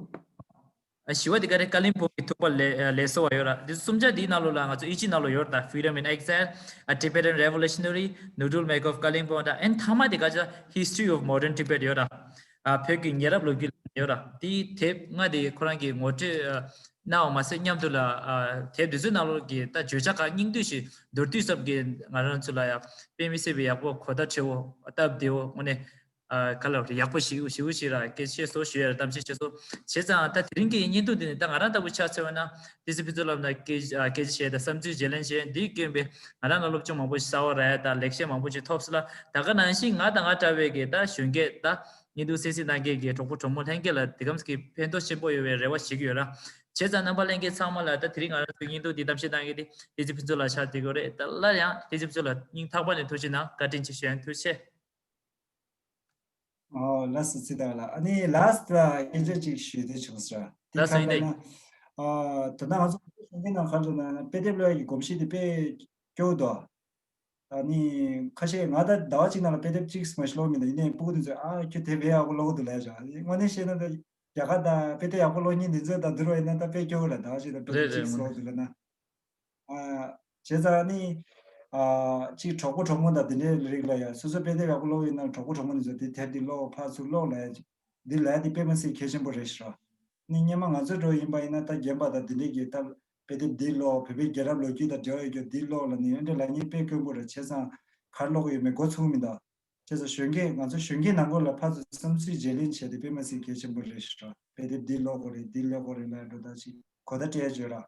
བཞི་པ་དེ་ག་རེ་ཀ་ལིམ་པོང་གི་ཐུག་པ་ལས་ལས་གསོ་བ་ཡོད་ར། དེ་གསུམ་ཆ་དེའི་ནང་ལོགས་ལ་ང་ཚོ་ཨིན་ཇི་ནང་ལོགས་ཡོད་ར། ད་Freedom in Exile, A Tibetan Revolutionary, Noodle Make of Kalimpong དང་ཨན་མཐའ་མ་དེ་ག་ཅག་History of Modern Tibet ཡོད་ར། བོད་ཀྱི་ཉེ་རབས་ལོ་རྒྱུས་ལ་ཡོད་ར། དེའི་དེབ་ལྔ་དེ་ཁོ་རང་གིས་ངོ་སྤྲོད་གནང་བ་མ་ཟད་མཉམ་དུ་ལ་དེབ་དེ་ཚོའི་ནང་ལོགས་ཀྱི་ད་བརྗོད་བྱ་ཁག་སྙིང་བསྡུས་ཤིག་མདོར་བསྡུས་ཙམ་གྱིས་ང་རང་ཚོ་ལ་ཡང་དཔེ་མི་སྲིད་པའི་ཡག་པོ་གོ་བརྡ་འཕྲོད་པོ་སྟབས་བདེ་བོ་དངོས་གནས་ག་ལབ་རེད། ཡག་པོ་ཞིག་ཞིག་ཞིག་ར་སྐད་ཆ་བཤད་སོང་ཞུ་ཡ་ར། གཏམ་བཤད་བཤད་སོང་། བྱས་ཙང་ད་དེ་རིང་གི་བརྙན་ཐུང་དེ་ནི་ད་ང་རང་ལྟ་བུ་ཆ་མཚོན་པ་ན་ཏི་སི་ཕུན་ཚོགས་ལགས་ན་སྐད་སྐད་ཆ་བཤད་དང་བསམ་ཚུལ་བརྗེ་ལེན་བྱས་འདིའི་སྐྱོན་པས་ང་རང་ལ་སློབ་སྦྱོང་མང་པོ་ཞིག་གསར་བ་རག་ཡ་དང་ལེགས་བཤད་མང་པོ་ཞིག་ཐོབ་སོང་ལ། ད་ག་ནང་བཞིན་ང་དང་ང་འདྲ་བའི་གི་ད་གཞོན་སྐྱེས་ད་བརྙན་ཐུང་གསན་གཟིགས་གནང་མཁན་གྱི་གྲོགས་པོ་གྲོགས་མོ་ལྷན་རྒྱས་ལ་དེ་གམ་གྱི་ཕན་ཐོགས་ཆེན་པོ་ཡོད་པའི་རེ་བ་ཞིག་ཡོད་ར། བྱས་ཙང་རྣམ་པ་ལྷན་རྒྱས་ཚང་མ་ལ་ད་དེ་རིང་ང་རང་ཚོའི་བརྙན་ཐུང་འདི་གཏམ་བཤད་གནང་མཁན་དེ་ཏི་སི་ཕུན་ཚོགས་ལགས་ཆགས་བསྡད་ཀྱི་རེད། ད་སླར་ཡང་ཏི་སི་ཕུན་ཚོགས་ལགས་སྙིང་ཐག་པ་ནས་ཐུགས་རྗེ་གནང་། བཀའ་དྲིན་ཆེ་ཞུ་ཡ་ཡིན། ཐུགས་རྗེ་ཆེ། ཨོ་ལགས་སོ། ཚེ་བདག་ལགས། ཨ་ནི་ལཱསི་ཊི་ལ་སྐད་ཆ་ཅིག་ཞུ་འདོད་བྱུང་ཟེར། དེ་ལགས་སོ། ག་ཡིན་ལབ་ན། ཨ་ད་ལྟ་ང་ཚོ་གཞོན་སྐྱེས་ནང་ག་རེ་ཟེར་ན་དཔེ་དེབ་ཀློག་ཡ་གི་གོམས་གཤིས་དེ་དཔེ་སྐྱོ་བོ་འདུག་ཨ་ནི་ཁ་ཤས་ང་ད་ཟླ་བ་གཅིག་ནང་ལ་དཔེ་དེབ་གཅིག་མ་ཞིག་ཀློག་མི་འདུག་ཡིན་ནའི་སྤུ་གུ་དེ་ཚོས་ཨ་ཁྱོད་དེབ་དཔེ་ཡག་པོ་ཀློག་གི་འདུག་ལབ་བྱུང་། དངོས་གནས་བཤད་ན་ད་རྒྱ་གར་དང་དཔེ་དེབ་ཡག་པོ་ཀློག་མཁན་དེ་ཚོ་དང་བསྡུར་བ་ཡིན་ན་ད་དཔེ་སྐྱོ་བོ་རེད། ཟླ་བ་གཅིག་ལ་དཔེ་དེབ་རེད་རེད། གཅིག་ཀློག་འདུག་ལབ་ན། ཨ་བྱས་ཙང་ནི་ ཨ་གཅིག་གྲོགས་པོ་གྲོགས་མོ་དང་དེ་འདྲའི་རིགས་ལ་ཡ་སོ་སོ་དཔེ་དེབ་ཡག་པོ་ཀློག་ཡོད་ན་གྲོགས་པོ་གྲོགས་མོ་དེ་ཚོ་དེ་དེབ་འདི་ཀློག་ཕར་ཚུར་ཀློག་ལབ་ཡ་འདི་ལབ་ཡ་འདི་དཔེ་མ་སྲིད་གལ་ཆེན་པོ་རེད་ཤག་ནི་སྔོན་མ་ང་ཚོ་འདྲ་ཡིན་པ་ཡིན་ན་ད་རྒན་པ་དང་དེ་འདྲའི་གི་ད་དཔེ་དེབ་འདི་ཀློག་བོད་པའི་རྒྱལ་རབས་ལོ་རྒྱུས་དང་འབྲེལ་བ་ཡོད་རྒྱུ་འདི་ཀློག་ལབ་ནི་ཨེ་འདྲ་ལབ་མཁན་དཔེ་དཀོན་པོ་རེད། བྱས་ཙང་ག་རེ་ཀློག་གི་ཡོད་མེད་མགོ་ཚོས་མི་འདུག་བྱས་ཙང་གཞོན་སྐྱེས་ང་ཚོ་གཞོན་སྐྱེས་ནང་ཁུལ་ལ་ཕར་ཚུར་བསམ་ཚུལ་བརྗེ་ལེན་བྱས་ཏེ་དཔེ་མ་སྲིད་གལ་ཆེན་པོ་རེད་ཤག་དཔེ་དེབ་འདི་ཀློག་དགོས་རེད་འདི་ཀློག་དགོས་རེད་ལབ་འགྲོ་ད་ཅིག་གོ་བརྡ་སྤྲད་བརྗོད་ར།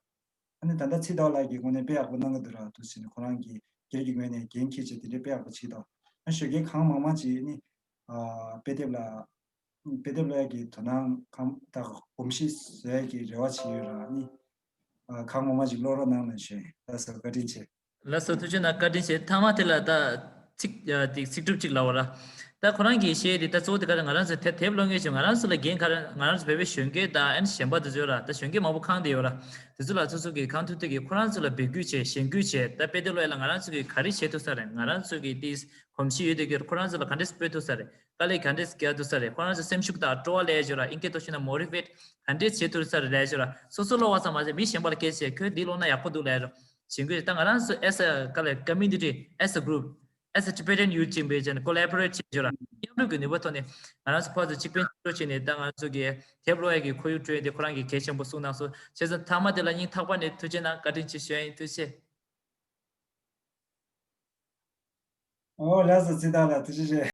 ཨ་ནི་ད་ལྟ་ཚེ་ཟླ་བ་ལགས་ཀྱིས་དངོས་གནས་དཔེ་ཡག་པོ་གནང་གི་འདུག་ར། འདུག་ཟེར་ནས་ཁོ་རང་གི་སྒེར་གྱི་ངོས་ནས་འགན་འཁྱེར་བྱས་དེ་འདྲའི་དཔེ་ཡག་པོ་བྱེད་དོ། ཨ་གཞོན་སྐྱེས་གང་མང་མང་ཅིག་ནི་ཨ་དཔེ་དེབ་ལ་དཔེ་དེབ་ལ་ཡ་གི་དོ་སྣང་གང་དང་གོམས་གཤིས་བཟོ་ཡ་གི་རེ་བ་བྱེད་ཡོད་ར། ནི་ཨ་གང་མང་མང་ཅིག་ཀློག་རོགས་གནང་ལ་ཞུ་ཡིན། ལགས་སོ་བཀའ་དྲིན་ཆེ། ལགས་སོ་ཐུགས་རྗེ་གནང་བཀའ་དྲིན་ཆེ། མཐའ་མ་དེ་ལ་ད་ཚིག་ཨ་དེ་ཚིག་གྲུབ་ཅིག་ལབ་པ་ར། ད་ཁོ་རང་གིས་བཤད་དེ་ད་གཙོ་བོ་དེ་ག་རེ་ང་རང་ཚོ་དེབ་དེབ་ཀློག་མཁན་ཞིག་ང་རང་ཚོ་ལ་འགན་ག་རེ་ང་རང་ཚོ་བོད་པའི་གཞོན་སྐྱེས་དང་ཨན་གཞན་པ་དེ་ཚོ་ཡོད་ར། ད་གཞོན་སྐྱེས་མང་པོ་ཁེངས་བསྡད་ཡོད་ར། དེ་ཚོ་ལ་སོ་སོ་གིས་གང་ཐུབ་ཐུབ་ཀྱིས་ཁོ་རང་ཚོ་ལ་འབོད་སྐུལ་བྱས་གཞེན་སྐུལ་བྱས་ད་དཔེ་དེབ་ཀློག་ཡ་ལ་ང་རང་ཚོ་གིས་ག་རེ་བྱེད་ཐུབ་ས་རེད། ང་རང་ཚོ་གིས་དེ་གོམས་གཤིས་ཡོད་དེ་གི་ཁོ་རང་ཚོ་ལ་ག་འདྲས་སྤྲོད་ཐུབ་ས་རེད། དཀའ་ལས་ག་འདྲས་རྒྱག་ཐུབ་ས་རེད། ཁོ་རང་ཚོ་སེམས་ཤུགས་དང་སྤྲོ་བ་སླེབས་ཡ་ཅིག་ཡོད་ར། ཨིན་སྐད་ཐོག་བཤད་ན་མོ་ཊི་ཝེཊ་ག་འདྲས་བྱེད་ཐུབ་ས་རེད་ལབ་ཡ་ཅིག་ཡོད་ར། སོ་སོ་ཀློག་པ་ཙམ་མ་ཟད་མི་གཞན་པ་ལ་སྐད་ཆ་བཤད་ཁྱོད་འདི་ཀློག་ན་ཡག་པོ་འདུག་ལབ་ཡ་ཅིག་ཡོད་ར། གཞེན་སྐུལ་ད་ང་རང་ཚོ་as a དཀའ་ལས་community, as a group, as a Tibetan youth ཅིག་ཡིན་པའི་ཆ་ནས་ཀོ་ལེ་བྷོ་རེཊ་བྱེད་ཆོག་ར། མཉམ་རུབ་ཀྱི་ནུས་པ་ཐོག་ནས་ང་རང་ཚོ་ཕར་ཚུར་གཅིག་ཕན་གཅིག་གྲོགས་བྱས་ནས་ད་ང་ཚོ་གི་དེབ་ཀློག་ཡ་གི་ཁོར་ཡུག་བསྐྲུན་ཡ་དེ་ཁོ་རང་གི་གལ་ཆེན་པོ་གསུངས་གནང་སོང་། བྱས་ཙང་མཐའ་མ་དེ་ལ་སྙིང་ཐག་པ་ནས་ཐུགས་རྗེ་གནང་བཀའ་དྲིན་ཆེ་ཞུ་ཡ་ཡིན། ཐུགས་རྗེ་ཆེ། ཨོ་ལགས་སོ་ཚེ་བདག་ལགས་ཐུགས་རྗེ་ཆེ།